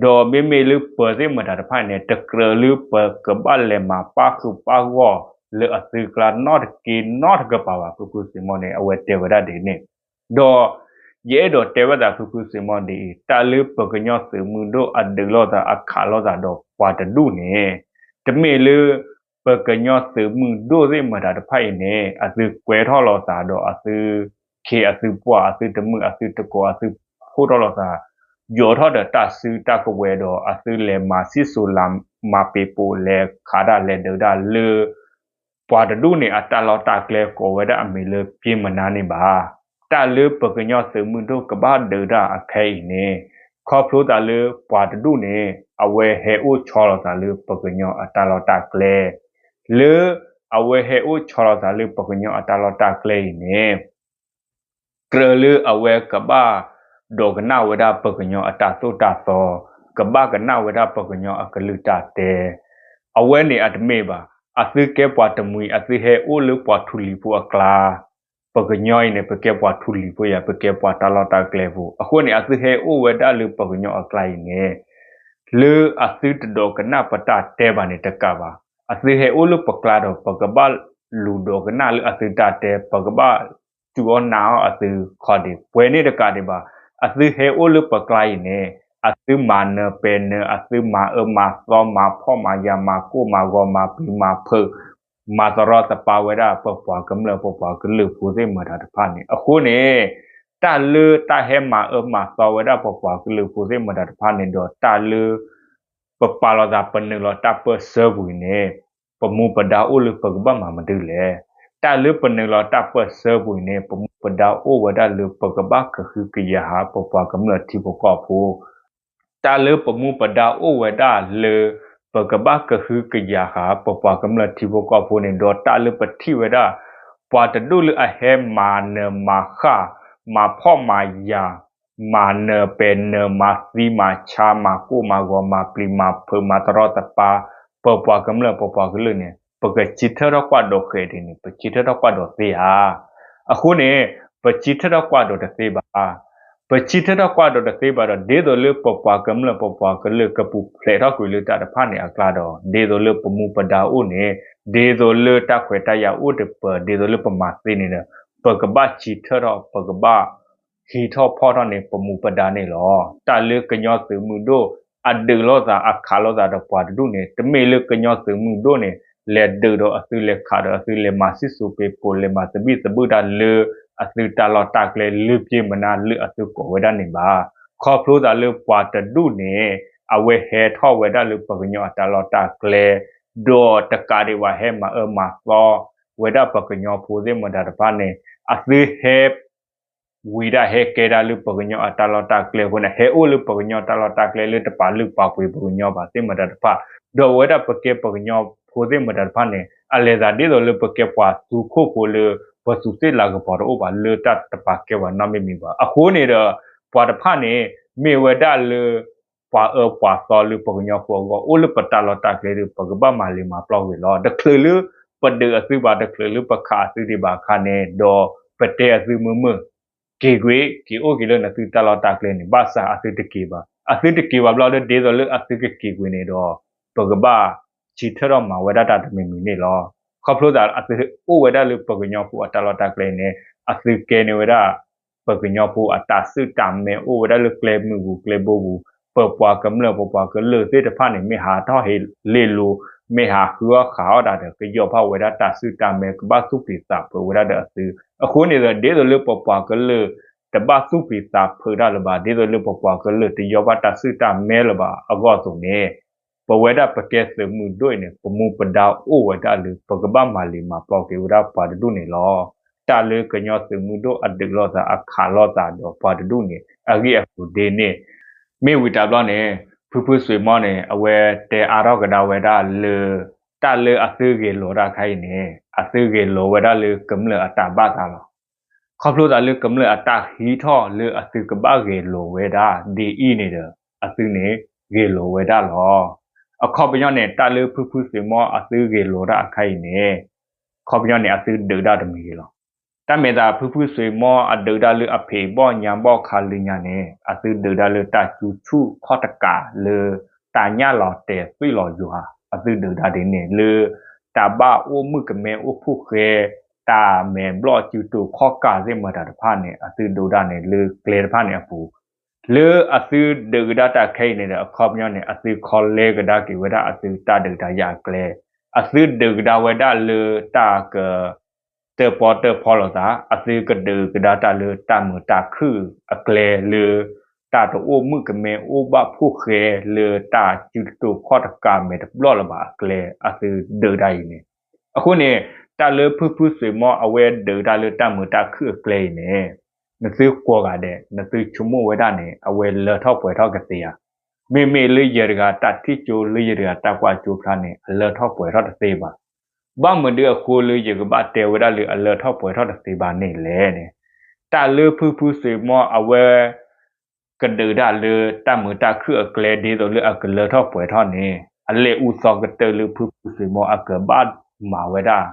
ဒီးမ့မ့ၢ်လၢပၢၤသ့ၣ်မတၤတဖၣ်န့ၣ် တကြၢးလၢပကဘၣ်လဲၤမၤပၣ်ဃုာ်ပၣ်ဂီၢ်လၢအသုကျါနီတက့နီတကပၤဘၣ် ဖုဖုစွ့ၤမီန့ၣ် အဝဲတဲဝဲဒၣ်ဒ်န့ၣ်, ဒီး ယအဲၣ်ဒိးတဲဝဲသးဖုဖုစွ့ၤမီဒ်အံၤ, တၢ်လၢပကညီသုးမုၢ်ဒိၣ်အဒုးလိာ်သးအခးလိာ်သးဒီးပှၤတဒူၣ်န့ၣ်, တမ့ၢ်လၢ ပကညီသုးမုၢ်ဒိၣ်သ့ၣ်မတၤတဖၣ်အံၤန့ၣ် အသုကွဲထီၣ်လိာ်သးဒီးအသုခ့အသုပှၢ်အသုတမုာ်အသုတကိးအသုဖှိၣ်ထီၣ်လိာ်သး, ယိးထီၣ်ဒီးတၢ်စုတၢ်ကဝဲၤဒီးအသုလဲၤမၤဆံၣ်စိၤလၤမၤပ့ၤပိာ်လဲၤခးတၢ်လဲၤဒုးတၢ်လၢ ပှၤတဒူၣ်န့ၣ် အတၢ်လီၢ်တၢ်ကျဲကိးဝဲဒၣ်အမံၤလၢက့မနါန့ၣ်ဘၣ်. တၢ်လၢပကညီသုးမုၢ်ဒိၣ်ကဘၣ်ဒုးတၢ်အခဲအံၤန့ၣ် ခီဖျိသးလၢပှၤတဒူၣ်န့ၣ် အဝဲဟဲအိၣ်ဆီလီၤသးလၢပကညီအတၢ်လီၢ်တၢ်ကျဲ, လၢအဝဲဟဲအိၣ်ဆီလီၤသးလၢပကညီအတၢ်လီၢ်တၢ်ကျဲအံၤန့ၣ် ကြၢးလၢအဝဲကဘၣ်ဒိကနၣ်ဝဲဒၣ်ပကညီအတၢ်သိၣ်တၢ်သီ ကဘၣ်ကနၣ်ဝဲဒၣ်ပှၤကညီအကလုၢ်တၢ်တဲ, အဝဲန့ၣ်အတမ့ၢ်ဘၣ်. အသုကဲပှၤတမှံၤ အသုဟဲအိၣ်လၢပှၤထူလံၤဖိအကျါ, ပှၤကညီအံၤန့ၣ် ပကဲပှၤထူလံၤဖိယၤ ပကဲပှၤတၢ်လီၢ်တၢ်ကျဲဖိ. အဃိန့ၣ် အသုဟဲအိၣ်ဝဲဒၣ်လၢပှၤကညီအကျါအံၤန့ၣ် လၢအသုတဒိးကနၣ်ပတၢ်တဲဘၣ်န့ၣ်တကးဘၣ်. အသုဟဲအိၣ်လၢပကျါဒီး ပကဘၣ်လူၤဒိးကနၣ်လၢအသုတၢ်တဲ, ပကဘၣ်စူၢ်အီၣ်နာ်အီၣ်အသုခီဒံး. ပှဲၤန့ၣ်တကးဒံးဘၣ်. အသုဟဲအိၣ်လၢပကျါအံၤန့ၣ် အသုမၤနၢၤပဲၤနၢၤ, အသုမၤအၢမၤသီ, မၤဖှီၣ်မၤယာ်, မၤကိၢ်မၤဂီၤ, မၤပျံၤမၤဖုး, မၤတရီတပါဝဲဒၣ်ပပှၤကမျၢၢ် ပပှၤကလုာ်ဖိသ့ၣ်မတၤတဖၣ်န့ၣ်. အဃိန့ၣ် တၢ်လၢတၢ်ဟဲမၤအၢမၤသီဝဲဒၣ်ပပှၤကလုာ်ဖိသ့ၣ်မတၤတဖၣ်န့ၣ်ဒီး တၢ်လၢပပာ်လီၤသး ပနုာ်လီၤတၢ်ပၢၢ်ဆၢပူၤအံၤန့ၣ် ပမူပဒါအိၣ်လၢပကဘၣ်မၤမနုၤလဲၣ်. တၢ်လၢပနုာ်လီၤတၢ်ပၢၢ်ဆၢပူၤအံၤန့ၣ် ပမူပဒါအိၣ်ဝဲဒၣ်လၢပကဘၣ်ကဟုကယာ်ဟး ပပှၤကမျၢၢ်ထံဖိကီၢ်ဖိ တၢ်လၢပမူပဒါအိၣ်ဝဲဒၣ်လၢ ပကဘၣ်ကဟုကယာ်ဃာ် ပပှၤကမျၢၢ်ထံဖိကီၢ်ဖိန့ၣ် ဒီးတၢ်လၢပထံၣ်ဝဲဒၣ် ပှၤတဒူၣ်လၢအဟဲမၤနၢၤမၤဃၣ် မၤဖှီၣ်မၤယာ် မၤနၢၤပဲၤနၢၤ မၤသံမၤဆါ မၤကိၢ်မၤဂီၤ မၤပျံၤမၤဖုး မၤတရီတပါ ပပှၤကမျၢၢ် ပပှၤကလုာ်န့ၣ် ပကဆၢထၢၣ်ထီၣ်ကွၢ်ဒိးဃဲၤဒ်န့ၣ် ပဆၢထၢၣ်ထီၣ်ကွၢ်ဒိးသ့ဧါ. အဃိန့ၣ် ပဆၢထၢၣ်ထီၣ်ကွၢ်ဒိးတသ့ဘၣ်. ပဆၢထၢၣ်ထီၣ်ကွၢ်ဒိးတသ့ဘၣ်ဒီး ဒ်သိးလၢပပှၤကမျၢၢ် ပပှၤကလုာ် ကပူၤဖျဲးထီၣ်ကွံာ်လၢတၢ်တဖၣ်န့ၣ်အကျါဒီး ဒ်သိးလၢပမူပဒါအိၣ်န့ၣ် ဒ်သိးလၢတၢ်ခွဲးတၢ်ယာ်အိၣ်တပၢၤ ဒ်သိးလၢပမၤသ့န့ၣ်ဒီး ပကဘၣ်ဆၢထၢၣ်ထီၣ် ပကဘၣ် ဟံးထီၣ်ဖီၣ်ထီၣ်န့ၣ် ပမူပဒါန့ၣ်လီၤ. တၢ်လၢကညီသုးမုၢ်ဒိၣ် အဒုးလိာ်သး အခးလိာ်သးဒီးပှၤတဒူၣ်န့ၣ် တမ့ၢ်လၢကညီသုးမုၢ်ဒိၣ်န့ၣ် လဲၤဒုးဒီးအသုလဲၤခးဒီးအသုလဲၤမၤစံၣ်စိၤပ့ၤပိၤ လဲၤမၤသဘံၣ်သဘုၣ်တၢ်လၢ အသုတၢ်လီၢ်တၢ်ကျဲလၢက့မနုၤလၢအသုကိးဝဲဒၣ်န့ၣ်ဘၣ်. ခီဖျိသးလၢပှၤတဒူၣ်န့ၣ် အဝဲဟဲထီၣ်ဝဲဒၣ်လၢပှၤကညီအတၢ်လီၢ်တၢ်ကျဲ ဒီးတကးဒံးဘၣ်ဟဲမၤအၢမၤသီ ဝဲဒၣ်ပှၤကညီဖိသ့ၣ်မတၤတဖၣ်န့ၣ် အသုဟဲ ဝံၤဒၣ်ဟဲကဲဒၣ်လၢပှၤကညီအတၢ်လီၢ်တၢ်ကျဲအဃိန့ၣ် ဟဲအိၣ်လၢပှၤကညီတၢ်လီၢ်တၢ်ကျဲလၢတပာ်လုၢ်ပာ်ပှ့ၤပှၤကညီဘၣ်သ့ၣ်မတၤတဖၣ် ဒီးဝဲဒၣ်ပကဲပှၤကညီဖိသ့ၣ်မတၤတဖၣ်န့ၣ် အလဲၤသးဒ်သိးလၢပကဲပှၤသူခိၣ်ဖိလၢ ပသူးသ့ၣ်လၤကပီၤတအိၣ်ဘၣ် လၢတၢ်တပာ်ကဲပှၤနီတမံၤမံၤဘၣ်. အဃိန့ၣ်ဒီး ပှၤတဖၣ်န့ၣ် မ့ၢ်ဝဲဒၣ်လၢ ပှၤအၢပှၤသီလၢပှၤကညီဖိအဂီၢ် အိၣ်လၢပတၢ်လီၢ်တၢ်ကျဲဒီး ပကဘၣ်မၤလ့ၤမၤပျီကွံာ်လီၤ. တချုးလၢပဒုးအသုဘၣ် တချုးလၢပခးအသုဒံးဘၣ်အခါန့ၣ် ဒီးပတဲအသုမုာ်မုာ် က့ၤကွံာ် က့ၤအိၣ်က့ၤလၢနသုတၢ်လီၢ်တၢ်ကျဲန့ၣ် ဘၣ်ဆၣ်အသုတက့ၤဘၣ်. အသုတက့ၤဘၣ်ဘျီလၢ ဒ်သိးလၢအသုကက့ၤကွံာ်န့ၣ်ဒီး ပကဘၣ်ဆၢထၢၣ်ထီၣ်မၤဝဲဒၣ်တၢ်တမံၤမံၤန့ၣ်လီၤ. ခီဖျိသးအသုအိၣ်ဝဲဒၣ်လၢပှၤကညီဖိအတၢ်လီၢ်တၢ်ကျဲန့ၣ် အသုကဲန့ၢ်ဝဲဒၣ် ပှၤကညီဖိအတၢ်စုၣ်တၢ်မဲ အိၣ်ဝဲဒၣ်လၢကျဲမုၢ်ပူၤကျဲဘိပူၤ ပပှၤကမျၢၢ်ပပှၤကလုာ်သ့ၣ်တဖၣ်န့ၣ် မ့ၢ်ဟးထီၣ်ဟ့ၣ်လ့လိၤ မ့ၢ်ဟးဃုအီၣ်ဃုအီၣ်တၢ်ဒီး ကယီၢ်ဖၣ်ဝဲဒၣ်တၢ်စုၣ်တၢ်မဲ ကဘၣ်သူၣ်ပျံၤသးဖုးဝဲဒၣ်ဒီးအသု. အဃိန့ၣ်ဒီး ဒ်သိးလၢပပှၤကလုာ် တဘၣ်သူၣ်ပျံၤသးဖုးတၢ်လၢၤဘၣ် ဒ်သိးလၢပပှၤကလုာ်တယီၢ်ဘၣ်တၢ်စုၣ်တၢ်မဲလၢၤဘၣ်အဂီၢ်အသိးန့ၣ် ပဝဲဒၣ်ပကဲသုးမုၢ်ဒိၣ်အံၤန့ၣ် ပမူပဒါအိၣ်ဝဲဒၣ်လၢ ပကဘၣ်မၤလ့ၤမၤပျီက့ၤဝဲဒၣ်ပှၤတဒူၣ်န့ၣ်လီၤ. တၢ်လၢကညီသုးမုၢ်ဒိၣ်အဒုးလိာ်သး အခးလိာ်သးဒီးပှၤတဒူၣ်န့ၣ် အဂ့ၢ်အကျိၤဒ်န့ၣ် မ့ၢ်ဝံၤတဘျီန့ၣ် ဖုဖုစွ့ၤမီန့ၣ် အဝဲတဲအါထီၣ်ကဒါဝဲဒၣ်လၢ တၢ်လၢအသုဂဲၤလိာ်တၢ်ခါအံၤန့ၣ် အသုဂဲၤလိာ်ဝဲဒၣ်လၢကမျၢၢ်အတၢ်ဘၣ်သးလီၤ. ခီဖျိသးလၢကမျၢၢ်အတၢ်ဟံးထီၣ်လၢအသုကဘၣ်ဂဲၤလိာ်ဝဲဒၣ်ဒ်အံၤန့ၣ်ဒီး အသုန့ၣ်ဂဲၤလိာ်ဝဲဒၣ်လီၤ. အခီပညီန့ၣ် တၢ်လၢဖုဖုစွ့ၤမီအသုဂဲၤလိာ်တၢ်အခါအံၤန့ၣ် ခီပညီန့ၣ် အသုဒုးတၢ်တမံၤဂ့ၤလီၤ. တၢ်မဲာ်သးဖုဖုစွ့ၤမီအဒုးတၢ်လၢအဖံးဘီၣ်ညၣ်ဘီၣ်ခးလံညါန့ၣ် အသုဒုးတၢ်လၢတၢ်စုဆူၣ်ခီၣ်တကးလၢ တၢ်ညၣ်လီၤတဲာ်သွံၣ်လီၤယွၤ အသုဒုးတၢ်ဒ်န့ၣ် လၢတၢ်ဘၣ်အိၣ်မုၣ်ကမဲအိၣ်ဖှိၣ်ဃဲ တၢ်မဲာ်ဘျီၣ်စုတိာ်ခီၣ်ကးသ့ၣ်မတၤတဖၣ်န့ၣ် အသုဒုးတၢ်န့ၣ်လၢကျဲတဖၣ်န့ၣ်အပူၤ လၢအသုဒုးကဒါတၢ်ခဲအံၤန့ၣ်ဒီး အခီပညီန့ၣ် အသုခီလဲကဒါက့ၤဝဲဒၣ်အသုတၢ်ဒုးတၢ်ယၤအကျဲ အသုဒုးကဒါဝဲဒၣ်လၢတၢ်က တၢၣ်ပီတၢၣ်ဖီလိာ်သး အသုကဒုးကဒါတၢ်လၢတၢ်မုာ်တၢ်ခုၣ်အကျဲလၢ တၢ်တအိၣ်မုၣ်ကမဲအိၣ်ဘၣ်ဖှိၣ်ဃဲလၢတၢ်စုတတိာ်ခီၣ်တကးမဲာ်တဘျီၣ်လၢၤဘၣ်အကျဲ အသုဒုးတၢ်အံၤန့ၣ် အဃိန့ၣ် တၢ်လၢဖုဖုစွ့ၤမီအဝဲဒုးတၢ်လၢတၢ်မုာ်တၢ်ခုၣ်အကျဲအံၤန့ၣ် နသုကိးဂၤဒဲး နသုဆိကမိၣ်ဝဲဒၣ်န့ၣ် အဝဲလၢထီၣ်ပှဲၤထီၣ်ကသ့ဧါ. မ့မ့ၢ်လၢယတဂၤတၢ်ထံၣ်ကၠိ လၢယတဂၤတၢ်ကွၢ်ကၠိဖျါန့ၣ် အလၢထီၣ်ပှဲၤထီၣ်တသ့ဘၣ်. ဘၣ်မနုၤအဃိလၢယကဘၣ်တဲဝဲဒၣ်လၢအလၢထီၣ်ပှဲၤထီၣ်တသ့ဘၣ်န့ၣ်လဲၣ်န့ၣ် တၢ်လၢဖုဖုစွ့ၤမီအဝဲ တ ကဒုးတၢ်လၢတၢ်မုာ်တၢ်ခုၣ်အကျဲ ဒ်သိးလၢအကလၢထီၣ်ပှဲၤထီၣ်န့ၣ် အလဲၤအူသီကတၢၢ်လၢဖုဖုစွ့ၤမီၢ်အကဘၣ်မၤဝဲဒၣ်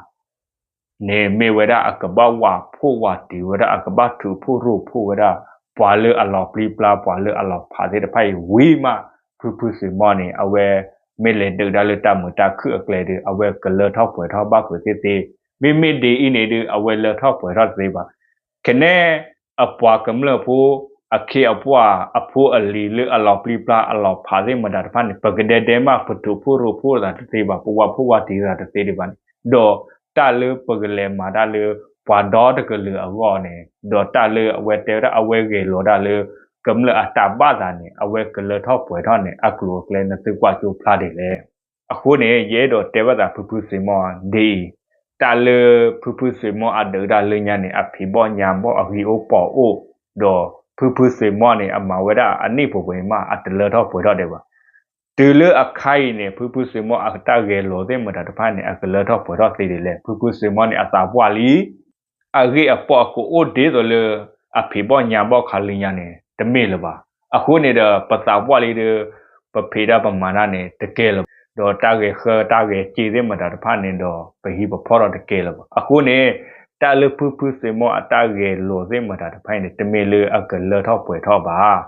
န့ၣ် မ့ၢ်ဝဲဒၣ်အကဘၣ်ဝးဖှိၣ်ဝးတံၤဝဲဒၣ် အကဘၣ်ထုးဖှိၣ်ရိၢ်ဖှိၣ်ဝဲဒၣ် ပှၤလၢအလီၤပျံၤပျါ ပှၤလၢအလီၤဖးသ့ၣ်တဖၣ်အံၤဝံၤမး ဖုဖုစွ့ၤမီၢ်န့ၣ် အဝဲမ့ၢ်လဲၤဒုးတၢ်လၢတၢ်မုာ်တၢ်ခုၣ်အကျဲဒီး အဝဲကလၢထီၣ်ပှဲၤထီၣ်ဘၣ်ဖုးသ့သ့, မ့မ့ၢ်ဒ်အံၤန့ၣ်ဒီး အဝဲလၢထီၣ်ပှဲၤထီၣ်တသ့ဘၣ်. ခဲန့ၣ် အပှၤကမျၢၢ်ဖိ အခ့အပှၢ် အဖိအလံၤလၢအလီၤပျံၤပျါ အလီၤဖးသ့ၣ်မတၤတဖၣ်န့ၣ် ပကဒဲဒဲမး ပထုးဖှိၣ်ရိၢ်ဖှိၣ်သးတသ့ဘၣ်, ပဝးဖှိၣ်ဝးတံၤသးတသ့ဒံးဘၣ်န့ၣ်, ဒီးတၢ်လၢပကလဲၤမၤတၢ်လၢ ပှၤဒီတကလုာ်အဂီၢ်န့ၣ် ဒီးတၢ်လၢအဝဲတဲဝဲဒၣ် အဝဲဂဲၤလိာ်တၢ်လၢ ကမျၢၢ်အတၢ်ဘၣ်သးန့ၣ် အဝဲကလၢထီၣ်ပှဲၤထီၣ်န့ၣ် အကျိၤအကျဲနသုကွၢ်ကၠိဖျါဒ်လဲၣ်. အဃိန့ၣ် ယအဲၣ်ဒိးတဲဘၣ်သးဖုဖုစွ့ၤမီၢ်ဒ်အံၤ, တၢ်လၢဖုဖုစွ့ၤမီၢ်အဒုးတၢ်လၢညါန့ၣ် အဖံးဘီၣ်ညၣ်ဘီၣ် အဂံၢ်အိၣ်ပီၣ်အိၣ်, ဒီးဖုဖုစွ့ၤမီၢ်န့ၣ် အမၤဝဲဒၣ်အနံၣ်ပှဲၤပှဲၤမး အတလၢထီၣ်ပှဲၤထီၣ်ဒံးဘၣ်. တုၤလၢအခါအံၤန့ၣ် ဖုဖုစွ့ၤမီၢ်အတၢ်ဂဲၤလိာ်သ့ၣ်မတၤတဖၣ်န့ၣ် အကလၢထီၣ်ပှဲၤထီၣ်သ့ဒ်လဲၣ်. ဖုဖုစွ့ၤမီၢ်န့ၣ် အသးပှၢ်လံ အဂ့ၢ်အပီၢ်အကအိၣ်ဒ်သိးလၢ အဖံးဘီၣ်ညၣ်ဘီၣ်ခါလၢညါန့ၣ် တမ့ၢ်လၢၤဘၣ်. အဃိန့ၣ်ဒီး ပသးပှၢ်လံဒီး ပဖံးတၢ်ပမၤတၢ်န့ၣ် တကဲလၢၤဘၣ်. ဒီးတၢ်ဂဲၤဃၢတၢ်ဂဲၤစ့သ့ၣ်မတၤတဖၣ်န့ၣ်ဒီး ပဟံၣ်ပဖီၣ်ဒီးတကဲလၢၤဘၣ်. အဃိန့ၣ် တၢ်လၢဖုဖုစွ့ၤမီၢ်အတၢ်ဂဲၤလိာ်သ့ၣ်မတၤတဖၣ်အံၤန့ၣ် တမ့ၢ်လၢအကလၢထီၣ်ပှဲၤထီၣ်ဘၣ်.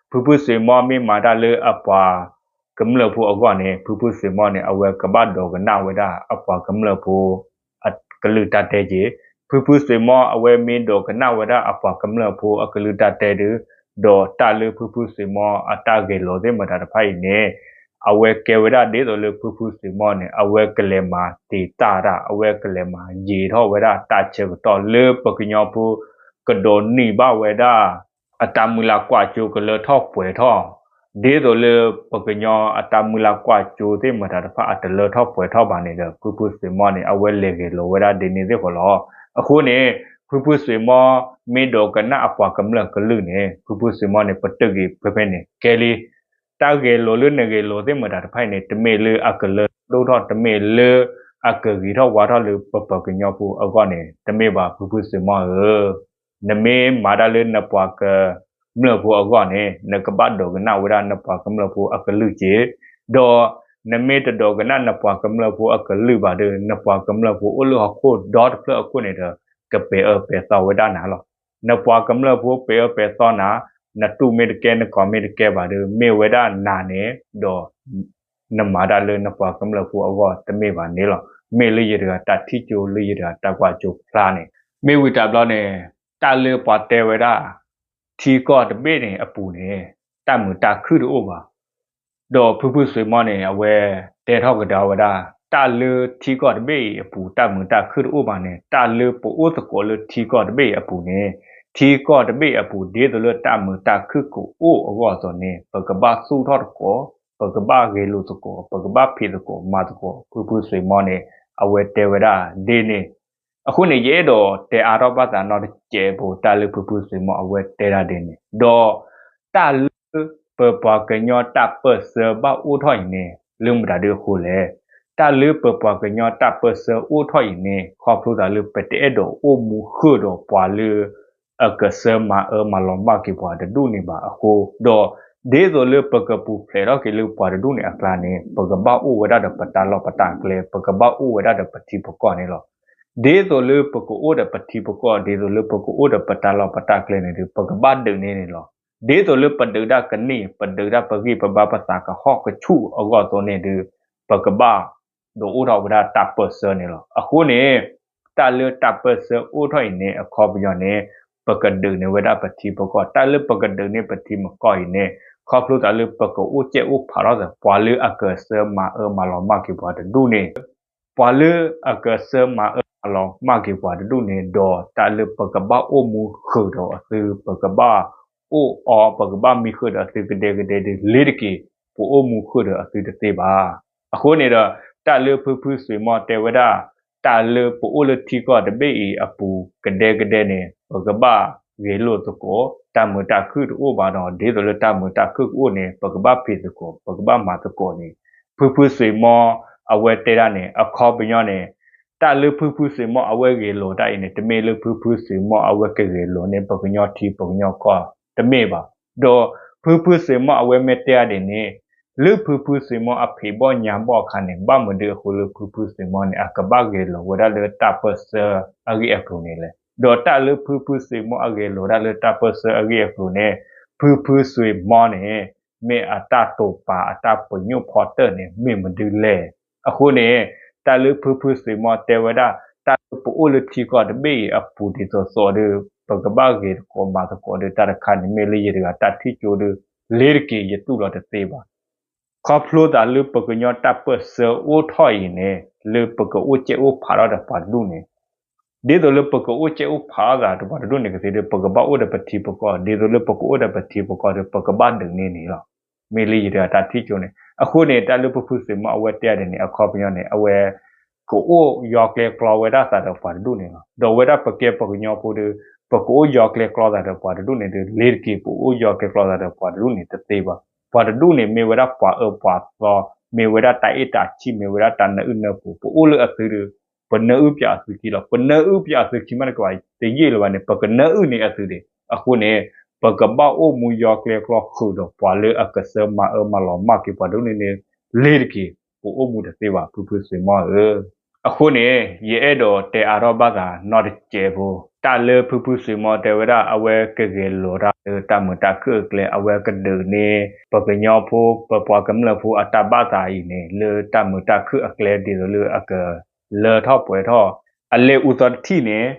ဖုဖုစွ့ၤမီၢ်မ့ၢ်မၤတၢ်လၢအပှၤကမျၢၢ်ဖိအဂီၢ်န့ၣ် ဖုဖုစွ့ၤမီၢ်န့ၣ် အဝဲကဘၣ်ဒိးကနၣ်ဝဲဒၣ်အပှၤကမျၢၢ်ဖိ အကလုၢ်တၢ်တဲက့ၤ, ဖုဖုစွ့ၤမီၢ်အဝဲမ့ၢ်ဒိးကနၣ်ဝဲဒၣ်အပှၤကမျၢၢ်ဖိအကလုၢ်တၢ်တဲဒီး, ဒီးတၢ်လၢဖုဖုစွ့ၤမီၢ်အတၢ်ဂဲၤလိာ်သ့ၣ်မတၤတဖၣ်အံၤန့ၣ် အဝဲကဲဝဲဒၣ်ဒ်သိးလၢဖုဖုစွ့ၤမီၢ်န့ၣ် အဝဲကလဲၤမၤတံာ်တာ်တၢ် အဝဲကလဲၤမၤယံာ်ထီၣ်ဝဲဒၣ်တၢ်ဆၢကတီၢ်လၢပကညီဖိ ကဒိးန့ၢ်ဘၣ်ဝဲဒၣ် အတၢ်မုၢ်လၢ်ကွၢ်စိကလၢထီၣ်ပှဲၤထီၣ်, ဒ်သိးလၢပကညီအတၢ်မုၢ်လၢ်ကွၢ်စိသ့ၣ်မတၤတဖၣ်အတလၢထီၣ်ပှဲၤထီၣ်ဘၣ်န့ၣ်ဒီး ဖုဖုစွ့ၤမီၢ်န့ၣ် အဝဲလဲၤဂဲၤလိာ်ဝဲဒၣ်ဒ်န့ၣ်သ့ၣ်ဃီလီၤ. အဃိန့ၣ် ဖုဖုစွ့ၤမီၢ်မ့ၢ်ဒိးကနၣ်အပှၤကမျၢၢ်ကလုၢ်န့ၣ် ဖုဖုစွ့ၤမီၢ်န့ၣ် ပတုာ်က့ၤဖဲဖဲန့ၣ် ကဲလံ တၢ်ဂဲၤလိာ်လၢနဂဲၤလိာ်သ့ၣ်မတၤတဖၣ်အံၤန့ၣ် တမ့ၢ်လၢအကလၢဒိၣ်ထီၣ် တမ့ၢ်လၢအကဂ့ၤထီၣ်ဝါထီၣ်လၢပပှၤကညီဖိအဂီၢ်န့ၣ် တမ့ၢ်ဘၣ် ဖုဖုစွ့ၤမီၢ်ဧၢ. နမ့ၢ်မၤတၢ်လၢနပှၤကမျၢၢ်ဖိအဂီၢ်န့ၣ် နကဘၣ်ဒိးကနၣ်ဝဲဒၣ်နပှၤကမျၢၢ်ဖိအကလုၢ်က့ၤ, ဒီးနမ့ၢ်တဒိးကနၣ်နပှၤကမျၢၢ်ဖိအကလုၢ်ဘၣ်ဒီး နပှၤကမျၢၢ်ဖိအိၣ်လၢဟီၣ်ခိၣ်ဒီတဖျၢၣ်အခိၣ်န့ၣ်ဒီး ကပဲာ်အၢပဲာ်သီဝဲဒၣ်နၤလီၤ. နပှၤကမျၢၢ်ဖိပဲာ်အၢပဲာ်သီနၤ, နတူၢ်မ့ၢ်တကဲ နကီၢ်မ့ၢ်တကဲဘၣ်ဒီး မ့ၢ်ဝဲဒၣ်နၤန့ၣ်ဒီး နမၤတၢ်လၢနပှၤကမျၢၢ်ဖိအဂီၢ်တမ့ၢ်ဘၣ်န့ၣ်လီၤ. မ့ၢ်လၢယတဂၤတၢ်ထံၣ်ကၠိ လၢယတဂၤတၢ်ကွၢ်ကၠိဖျါန့ၣ် မ့ၢ်ဝံၤတဘျီန့ၣ် တၢ်လၢပှၤတဲဝဲဒၣ် ထံကီၢ်တဘ့ၣ်န့ၣ်အပူၤန့ၣ် တၢ်မုာ်တၢ်ခုၣ်တအိၣ်ဘၣ်. ဒီးဖုဖုစွ့ၤမီၢ်န့ၣ် အဝဲတဲထီၣ်ကဒါဝဲဒၣ် တၢ်လၢထံကီၢ်တဘ့ၣ်အံၤအပူၤ တၢ်မုာ်တၢ်ခုၣ်တအိၣ်ဘၣ်န့ၣ် တၢ်လၢပအိၣ်သကိးလၢထံကီၢ်တဘ့ၣ်အံၤအပူၤန့ၣ် ထံကီၢ်တဘ့ၣ်အံၤအပူၤ ဒ်သိးလၢတၢ်မုာ်တၢ်ခုၣ်ကအိၣ်အဂီၢ်အသိးန့ၣ် ပကဘၣ်သူၣ်ထီၣ်သကိး, ပကဘၣ်ဂဲၤလိာ်သကိး, ပကဘၣ်ဖံးသကိးမၤသကိး ဖုဖုစွ့ၤမီၢ်န့ၣ် အဝဲတဲဝဲဒၣ်ဒ်န့ၣ်. အဃိန့ၣ် ယအဲၣ်ဒိးတဲအါထီၣ်ဘၣ်သးနီတစဲးဖိ တၢ်လၢဖုဖုစွ့ၤမီၢ်အဝဲတဲဒၣ်ဒ်န့ၣ် ဒီးတၢ်လၢပပှၤကညီတၢ်ပၢၢ်ဆၢဘၣ်အိၣ်ထီၣ်အံၤန့ၣ် လၢမတၤဒုအဃိလဲၣ်. တၢ်လၢပပှၤကညီတၢ်ပၢၢ်ဆၢအိၣ်ထီၣ်အံၤန့ၣ် ခီဖျိသးလၢပတအဲၣ်ဒိးအိၣ်မူဃုာ်ဒီးပှၤလၢ အကဆှၢမၤအၢမၤလီၤမၢ်က့ၤပှၤတဒူၣ်န့ၣ်ဘၣ်အဃိ, ဒီးဒ်သိးလၢပကပူၤဖျဲးထီၣ်က့ၤလၢပှၤတဒူၣ်န့ၣ်အကျါန့ၣ် ပကဘၣ်အိၣ်ဝဲဒၣ်ဒီးပတၢ်လီၢ်ပတၢ်ကျဲ ပကဘၣ်အိၣ်ဝဲဒၣ်ဒီးပထံပကီၢ်န့ၣ်လီၤ. ဒ်သိးလၢပကအိၣ်ဒီးပထံပကီၢ် ဒ်သိးလၢပကအိၣ်ဒီးပတၢ်လီၢ်ပတၢ်ကျဲန့ၣ်ဒီး ပကဘၣ်ဒုးန့ၢ်န့ၣ်လီၤ. ဒ်သိးလၢပဒုးတၢ်ကန့ၢ် ပဒုးတၢ်ပဂံၢ်ပဘါ ပသးကဟီၣ်ကဆူၣ်အဂီၢ်အသိးန့ၣ်ဒီး ပကဘၣ် ဒိးအိၣ်ထီၣ်ဝဲဒၣ်တၢ်ပၢၢ်ဆၢန့ၣ်လီၤ. အဃိန့ၣ် တၢ်လၢတၢ်ပၢၢ်ဆၢအိၣ်ထီၣ်အံၤန့ၣ် အခီပညီန့ၣ် ပကဒုးန့ၢ်ဝဲဒၣ်ပထံပကီၢ်, တၢ်လၢပကဒုးန့ၢ်ပထံပကီၢ်အံၤန့ၣ် ခီဖျိသးလၢပကအိၣ်ကဲအိၣ်ဖးထီၣ်သး ပှၤလၢအကဆှၢမၤအၢမၤလီၤမၢ်က့ၤပှၤတဒူၣ်န့ၣ် ပှၤလၢအကဆှၢမၤအၢမၤလီၤမၢ်က့ၤပှၤတဒူၣ်န့ၣ် ဒီးတၢ်လၢပကဘၣ်အိၣ်မူဃုာ်ဒီးအသု ပကဘၣ်အိၣ်အီ ပကဘၣ်မံဃုာ်ဒီးအသုကဒဲကဒဲဒီး လ့ၤတက့ၤ ပအိၣ်မူဃုာ်ဒီးအသုတသ့ဘၣ်. အဃိန့ၣ်ဒီး တၢ်လၢဖုဖုစွ့ၤမီၢ်တဲဝဲဒၣ် တၢ်လၢပအိၣ်လၢထံကီၢ်တဘ့ၣ်အံၤအပူၤ ကဒဲကဒဲန့ၣ် ပကဘၣ်ဂဲၤလိာ်သကိး, တၢ်မုာ်တၢ်ခုၣ်တအိၣ်ဘၣ်ဒီး ဒ်သိးလၢတၢ်မုာ်တၢ်ခုၣ်ကအိၣ်န့ၣ် ပကဘၣ်ဖံးသကိး ပကဘၣ်မၤသကိးန့ၣ် ဖုဖုစွ့ၤမီၢ်အဝဲတဲဒၣ်န့ၣ် အခီပညီန့ၣ် တၢ်လၢဖုဖုစွ့ၤမီၢ်အဝဲဂဲၤလိာ်တၢ်အံၤန့ၣ် တမ့ၢ်လၢဖုဖုစွ့ၤမီၢ်အဝဲကဂဲၤလိာ်န့ၢ် ပကညီထံပကညီကီၢ်တမ့ၢ်ဘၣ်. ဒီး ဖုဖုစွ့ၤမီၣ်အဝဲမ့ၢ်တဲအါဒ်န့ၣ်, လၢဖုဖုစွ့ၤမီၣ်အဖံးဘီၣ်ညၣ်ဘီၣ်အခါန့ၣ် ဘၣ်မနုၤအဃိလၢဖုဖုစွ့ၤမီၣ်န့ၣ် အကဘၣ်ဂဲၤလီၤဝဲဒၣ်လၢတၢ်ပၢၢ်ဆၢအဂ့ၢ်အကျိၤန့ၣ်လဲၣ်. ဒီးတၢ်လၢဖုဖုစွ့ၤမီၣ်အဂဲၤလီၤဝဲဒၣ်လၢတၢ်ပၢၢ်ဆၢအဂ့ၢ်အကျိၤန့ၣ် ဖုဖုစွ့ၤမီၣ်န့ၣ် မ့ၢ်အတၢ်တိာ်ပာ်အတၢ်ပညိၣ်ဖီတၢၣ်န့ၣ် မ့ၢ်မနုၤလဲၣ်. အဃိန့ၣ် တၢ်လၢဖုဖုစွ့ၤမီၣ်တဲဝဲဒၣ် တၢ်လၢပအိၣ်လၢထံကီၢ်တဘ့ၣ်အံၤအပူၤဒ်သိးသိးဒီး ပကဘၣ်ဂဲၤသကိးမၤသကိးဒီးတၢ်တခါန့ၣ် မ့ၢ်လၢယတဂၤတၢ်ထံၣ်ကၠိဒီး လ့ၤတက့ၤယတူၢ်လီၤတသ့ဘၣ်. ခီဖျိသးလၢပကညီတၢ်ပၢၢ်ဆၢအိၣ်ထီၣ်အံၤန့ၣ် လၢပကအိၣ်ကဲအိၣ်ဖးထီၣ်ဒီးပှၤတဒူၣ်န့ၣ် ဒ်သိးလၢပကအိၣ်ကဲအိၣ်ဖးထီၣ်သးဒီးပှၤတဒူၣ်န့ၣ်ကသ့ဒီး ပကဘၣ်အိၣ်ဒီးပထံပကီၢ်, ဒ်သိးလၢပကအိၣ်ဒီးပထံပကီၢ်ဒီး ပကဘၣ်ဒုးန့ၢ်န့ၣ်လီၤ. မ့ၢ်လၢယတဂၤတၢ်ထံၣ်ကၠိန့ၣ် အဃိန့ၣ် တၢ်လၢဖုဖုစွ့ၤမီၣ်အဝဲတဲအါဒ်န့ၣ် အခီပညီန့ၣ် အဝဲ ကအိၣ်ယီၤကျဲကျီဝဲဒၣ်သးဒီးပှၤတဒူၣ်န့ၣ်လီၤ. ဒီးဝဲဒၣ်ပကဲပှၤကညီဖိဒီး ပကအိၣ်ယီၤကျဲကျီသးဒီးပှၤတဒူၣ်န့ၣ်ဒီး လ့ၤတက့ၤ ပအိၣ်ယီၤကျဲကျီသးဒီးပှၤတဒူၣ်န့ၣ်တသ့ဘၣ်. ပှၤတဒူၣ်န့ၣ် မ့ၢ်ဝဲဒၣ်ပှၤအၢပှၤသီ, မ့ၢ်ဝဲဒၣ်တၢ်အဲၣ်တၢ်ဆံး, မ့ၢ်ဝဲဒၣ်တၢ်နၢအုၣ်နၢပူၤ, ပအိၣ်လၢအသုဒီး ပနၢအုၣ်ပၠးအသုခံလီၤ. ပနၢအုၣ်ပၠးအသုခံမးတကဘၣ် တယံာ်လၢၤဘၣ်န့ၣ် ပကနၢအုၣ်န့ၢ်အသုဒံး. အဃိန့ၣ် ပကဘၣ်အိၣ်မူယီၤကျဲကျီဃုာ်ဒီးပှၤလၢအကဆှၢမၤအၢမၤလီၤမၢ်က့ၤပှၤတဒူၣ်န့ၣ်န့ၣ် လ့ၤတက့ၤ ပအိၣ်မူတသ့ဘၣ် ဖုဖုစွ့ၤမီၣ်ဧၢ. အဃိန့ၣ် ယအဲၣ်ဒိးတဲအါထီၣ်ဘၣ်သးနီတစဲးဖိ, တၢ်လၢဖုဖုစွ့ၤမီၣ်တဲဝဲဒၣ် အဝဲကဂဲၤလီၤတၢ်လၢတၢ်မုာ်တၢ်ခုၣ်အကျဲ, အဝဲကဒုးန့ၢ် ပှၤကညီဖိ ပပှၤကမျၢၢ်ဖိအတၢ်ဘၣ်သးအံၤန့ၣ် လၢတၢ်မုာ်တၢ်ခုၣ်အကျဲ ဒ်သိးလၢအကလၢထီၣ်ပှဲၤထီၣ် အလဲၤအူသီတထံၣ်န့ၣ်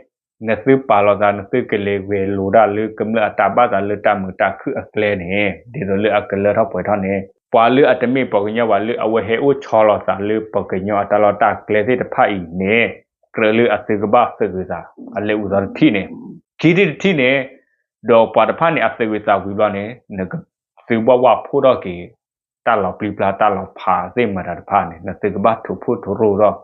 နသုပာ်လီၤသး နသုကလဲၤဂဲၤလိာ်တၢ်လၢကမျၢၢ်အတၢ်ဘၣ်သးလၢတၢ်မုာ်တၢ်ခုၣ်အကျဲန့ၣ် ဒ်သိးလၢအကလၢထီၣ်ပှဲၤထီၣ်န့ၣ် ပှၤလၢအတမ့ၢ်ပှၤကညီဘၣ် လၢအဝဲဟဲအိၣ်ဆီလီၤသးလၢပှၤကညီအတၢ်လီၢ်တၢ်ကျဲသ့ၣ်တဖၣ်အံၤန့ၣ် ကြၢးလၢအသုကဘၣ်သုးဂ့ၤသး အလဲၤအူသီတထံၣ်န့ၣ် ခံထံၣ်တထံၣ်န့ၣ် ဒီးပှၤတဖၣ်န့ၣ်အသုးဂ့ၤသးဝံၤဘျီန့ၣ် နကသုးဘၣ်ဝၣ်ဖှိၣ်ထီၣ်က့ၤ တၢ်လီၤပျံၤပျါတၢ်လီၤဖးသ့ၣ်မတၤတဖၣ်န့ၣ် နသုကဘၣ်ထုးဖှိၣ်ထုးရိၣ်ထီၣ်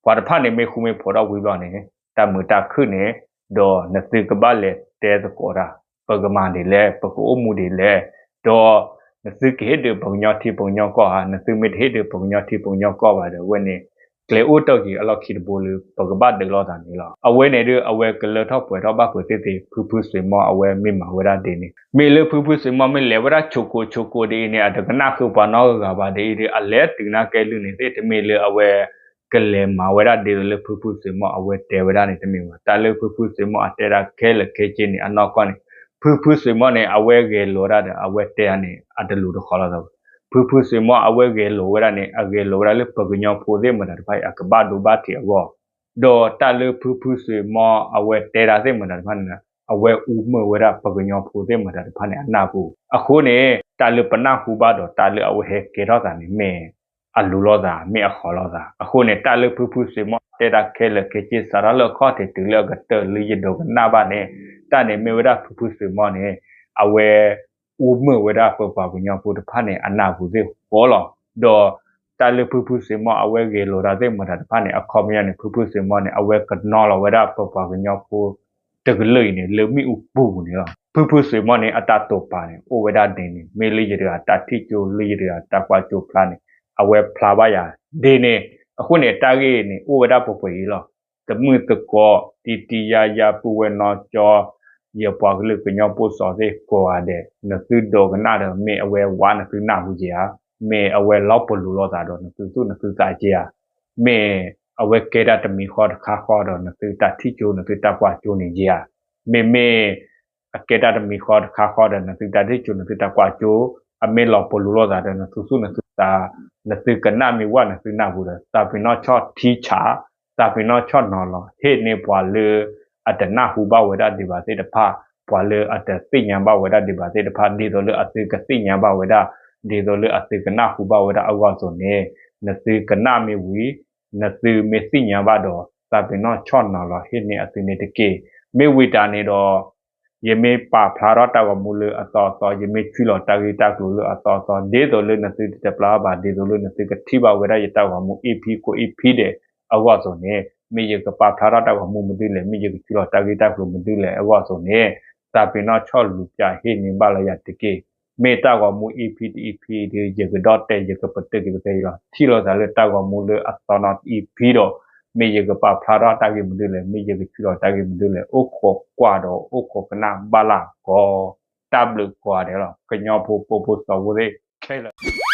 ပှၤတဖၣ်န့ၣ်မ့ၢ်ဃူမ့ၢ်ဖိးထီၣ်ဝံၤဘျီန့ၣ် တၢ်မုာ်တၢ်ခုၣ်န့ၣ် ဒီးနသုကဘၣ်လဲၤတဲသကိးတၢ် ပကမၤဒ်လဲၣ် ပကအိၣ်မူဒ်လဲၣ် ဒီးနသုကဟ့ၣ်ဒုးပှၤကညီထံပှၤကညီကီၢ်ဧါ နသုမ့ၢ်တဟ့ၣ်ဒုးပှၤကညီထံပှၤကညီကီၢ်ဘၣ်ဒီး အဝဲန့ၣ် ကျဲအိၣ်တ့ၢ်က့ၤအလီၢ်ခံတဘိလၢ ပကဘၣ်ဒုးလိာ်သးန့ၣ်လီၤ. အဝဲန့ၣ်ဒီး အဝဲကလၢထီၣ်ပှဲၤထီၣ်ဘၣ်ဖုးသ့ၣ်သ့ၣ် ဖုဖုစွ့ၤမီၣ်အဝဲမ့ၢ်မၤဝဲဒၣ်ဒ်န့ၣ် မ့ၢ်လၢဖုဖုစွ့ၤမီၣ်မ့ၢ်လဲၤဝဲဒၣ်ဆိးကိးဆိးကိးဒ်အံၤန့ၣ် အတကနၣ်ဃုာ်ပှၤနီတဂၤဘၣ်ဒ်အံၤဒီး အလဲၤတုၤနၢ်ကဲလုၢ်န့ၣ်သ့ၣ် တမ့ၢ်လၢအဝဲ ကလဲၤမၤဝဲဒၣ်ဒ်သိးလၢဖုဖုစွ့ၤမီၣ်အဝဲတဲဝဲဒၣ်န့ၣ်တမ့ၢ်ဘၣ်. တၢ်လၢဖုဖုစွ့ၤမီၣ်အတဲဒၣ်ခဲလၢာ်ခဲဆ့န့ၣ် အနီၢ်ကီၢ်န့ၣ် ဖုဖုစွ့ၤမီၣ်န့ၣ် အဝဲဂဲၤလိာ်ဒၣ်ဒီး အဝဲတဲဒၣ်န့ၣ် အတလူၤတဃီလီၤသးဘၣ်. ဖုဖုစွ့ၤမီၣ်အဝဲဂဲၤလိာ်ဝဲဒၣ်န့ၣ် အဂဲၤလိာ်ဝဲဒၣ်လၢပှၤကညီဖိသ့ၣ်မတၤတဖၣ်အံၤ အကဘၣ်ဒိဘၣ်ထံးအဂီၢ် ဒီးတၢ်လၢဖုဖုစွ့ၤမီၣ်အဝဲတဲဒၣ်သ့ၣ်မတၤတဖၣ်န့ၣ် အဝဲအူမၢၢ်ဝဲဒၣ်ပှၤကညီဖိသ့ၣ်မတၤတဖၣ်န့ၣ် အနၢ်ပူၤ. အဃိန့ၣ် တၢ်လၢပနၢ်ဟူဘၣ်ဒီးတၢ်လၢအဝဲဟဲကဲထီၣ်သးန့ၣ် မ့ၢ်အလူၤလိာ်သး မ့ၢ်အဃီလိာ်သး. အဃိန့ၣ် တၢ်လၢဖုဖုစွ့ၤမီၣ်တဲဒၣ်ခဲလၢာ်ခဲဆ့ စးထီၣ်လၢအခီၣ်ထံးတုၤလၢအကတၢၢ်လၢယဒိးကနၣ်ဘၣ်န့ၣ် တၢ်န့ၣ်မ့ၢ်ဝဲဒၣ်ဖုဖုစွ့ၤမီၣ်န့ၣ် အဝဲ အူမၢၢ်ဝဲဒၣ်ပပှၤကညီဖိတဖၣ်န့ၣ် အနၢ်ပူၤသ့ၣ်ဃီလီၤ. ဒီးတၢ်လၢဖုဖုစွ့ၤမီၣ်အဝဲဂဲၤလိာ်တၢ်သ့ၣ်မတၤတဖၣ်န့ၣ် အခီပညီန့ၣ် ဖုဖုစွ့ၤမီၣ်န့ၣ် အဝဲကနီၤလီၤဝဲဒၣ်ပပှၤကညီဖိ တကလုာ်အံၤန့ၣ် လၢမ့ၣ်အူပူၤန့ၣ်လီၤ. ဖုဖုစွ့ၤမီၣ်န့ၣ် အတၢ်တိာ်ပာ်န့ၣ် အိၣ်ဝဲဒၣ်ဒ်န့ၣ် မ့ၢ်လၢယတဂၤတၢ်ထံၣ်ကၠိ လၢယတဂၤတၢ်ကွၢ်ကၠိဖျါန့ၣ် အဝဲဖျါဘၣ်ယၤဒ်န့ၣ်. အဃိန့ၣ် တၢ်ဂ့ၢ်န့ၣ် အိၣ်ဝဲဒၣ်ပှဲၤပှဲၤအံၤလီၤ. တမုၢ်သကိး တံတံယါယါ ပုၢ်ဝဲၢ်နီၢ်ကၠီ ယပှၤကလုာ်ကညီဖိစီၤသ့ၣ်ကိးဂၤဒဲး နသုဒိးကနၣ်ဒီး မ့ၢ်အဝဲဝါနသုနၢ်ဟူက့ၤဧါ, မ့ၢ်အဝဲလီၤပလိာ်လိာ်သးဒီး နသုသူၣ်နသုသးက့ၤဧါ, မ့ၢ်အဝဲကဲတၢ်တမံၤဃီတခါဃီဒီး နသုတၢ်ထံၣ်ကၠိ နသုတၢ်ကွၢ်ကၠိန့ၣ်က့ၤဧါ, မ့မ့ၢ် အကဲတၢ်တမံၤဃီတခါဃီဒီး နသုတၢ်ထံၣ်ကၠိ နသုတၢ်ကွၢ်ကၠိ အမ့ၢ်လီၤပလိာ်လိာ်သးဒီး နသုသူၣ်နသုသး နသုကနၣ်မ့ၢ်ဝဲနသုနၢ်ဟူဒီး သးပ့ၤနီၣ်ဆီၣ်ထံဆး သးပ့ၤနီၣ်ဆီၣ်နီၤလီၤ ဟ့ၣ်န့ၢ်ပှၤလၢ အတနၢ်ဟူဘၣ်ဝဲဒၣ်ဒံးဘၣ်သ့ၣ်တဖၣ်, ပှၤလၢအတသ့ၣ်ညါဘၣ်ဝဲဒၣ်ဒံးဘၣ်သ့ၣ်တဖၣ် ဒ်သိးလၢအသုကသ့ၣ်ညါဘၣ်ဝဲဒၣ်, ဒ်သိးလၢအသုကနၢ်ဟူဘၣ်ဝဲဒၣ်အဂီၢ်အသိးန့ၣ်, နသုကနၣ်မ့ၢ်ဝံၤ နသုမ့ၢ်သ့ၣ်ညါဘၣ်ဒီး သးပ့ၤနီၣ်ဆီၣ်နီၤလီၤ ဟ့ၣ်န့ၢ်အသုန့ၣ်တက့ၢ်. မ့ၢ်ဝံၤတၢ်န့ၣ်ဒီး ယမ့ၢ်ပာ်ဖျါထီၣ်တၢ်ဂီၤမူလၢအသီအသီ, ယမ့ၢ်ဆွံလီၤတၢ်ဂ့ၢ်တၢ်ကျိၤလၢအသီအသီ, ဒ်သိးလၢနသုတတပျၢ်ဘၣ်, ဒ်သိးလၢနသုကထံၣ်ဘၣ်ဝဲဒၣ်ယတၢ်ဂီၤမူ EP ကိး EP ဒဲးအဂီၢ်အသိးန့ၣ်, မ့ၢ်ယကပာ်ဖျါထီၣ်တၢ်ဂီၤမူမနုၤလဲၣ်, မ့ၢ်ယကဆွံလီၤတၢ်ဂ့ၢ်တၢ်ကျိၤမနုၤလဲၣ်အဂီၢ်အသိးန့ၣ်, သးပ့ၤနီၣ်ဆီၣ်လူၤပၠးဟ့ၣ်န့ၢ်ဘၣ်လၢယၤတက့ၢ်. မ့ၢ်တၢ်ဂီၤမူ EP တ EP ဒီး ယကဒီၣ်တဲာ် ယကပတုာ်က့ၤပသဲအံၤလီၤ. ထံၣ်လိာ်သးလၢတၢ်ဂီၤမူလၢအသီနီၤ EP ဒီး မ့ၢ်ယကပာ်ဖျါထီၣ်တၢ်ဂ့ၢ်မနုၤလဲၣ်, မ့ၢ်ယကဆွံလီၤတၢ်ဂ့ၢ်မနုၤလဲၣ်, အိၣ်ခိးကွၢ်ဒီးအိၣ်ခိးကနၣ်ဘၣ်လၢ်ကီး. တၢ်ဘျုးကိးဂၤဒဲးလီၤ ကညီဖိပိာ်ဖိသီဖိသ့ၣ်ခဲလၢာ်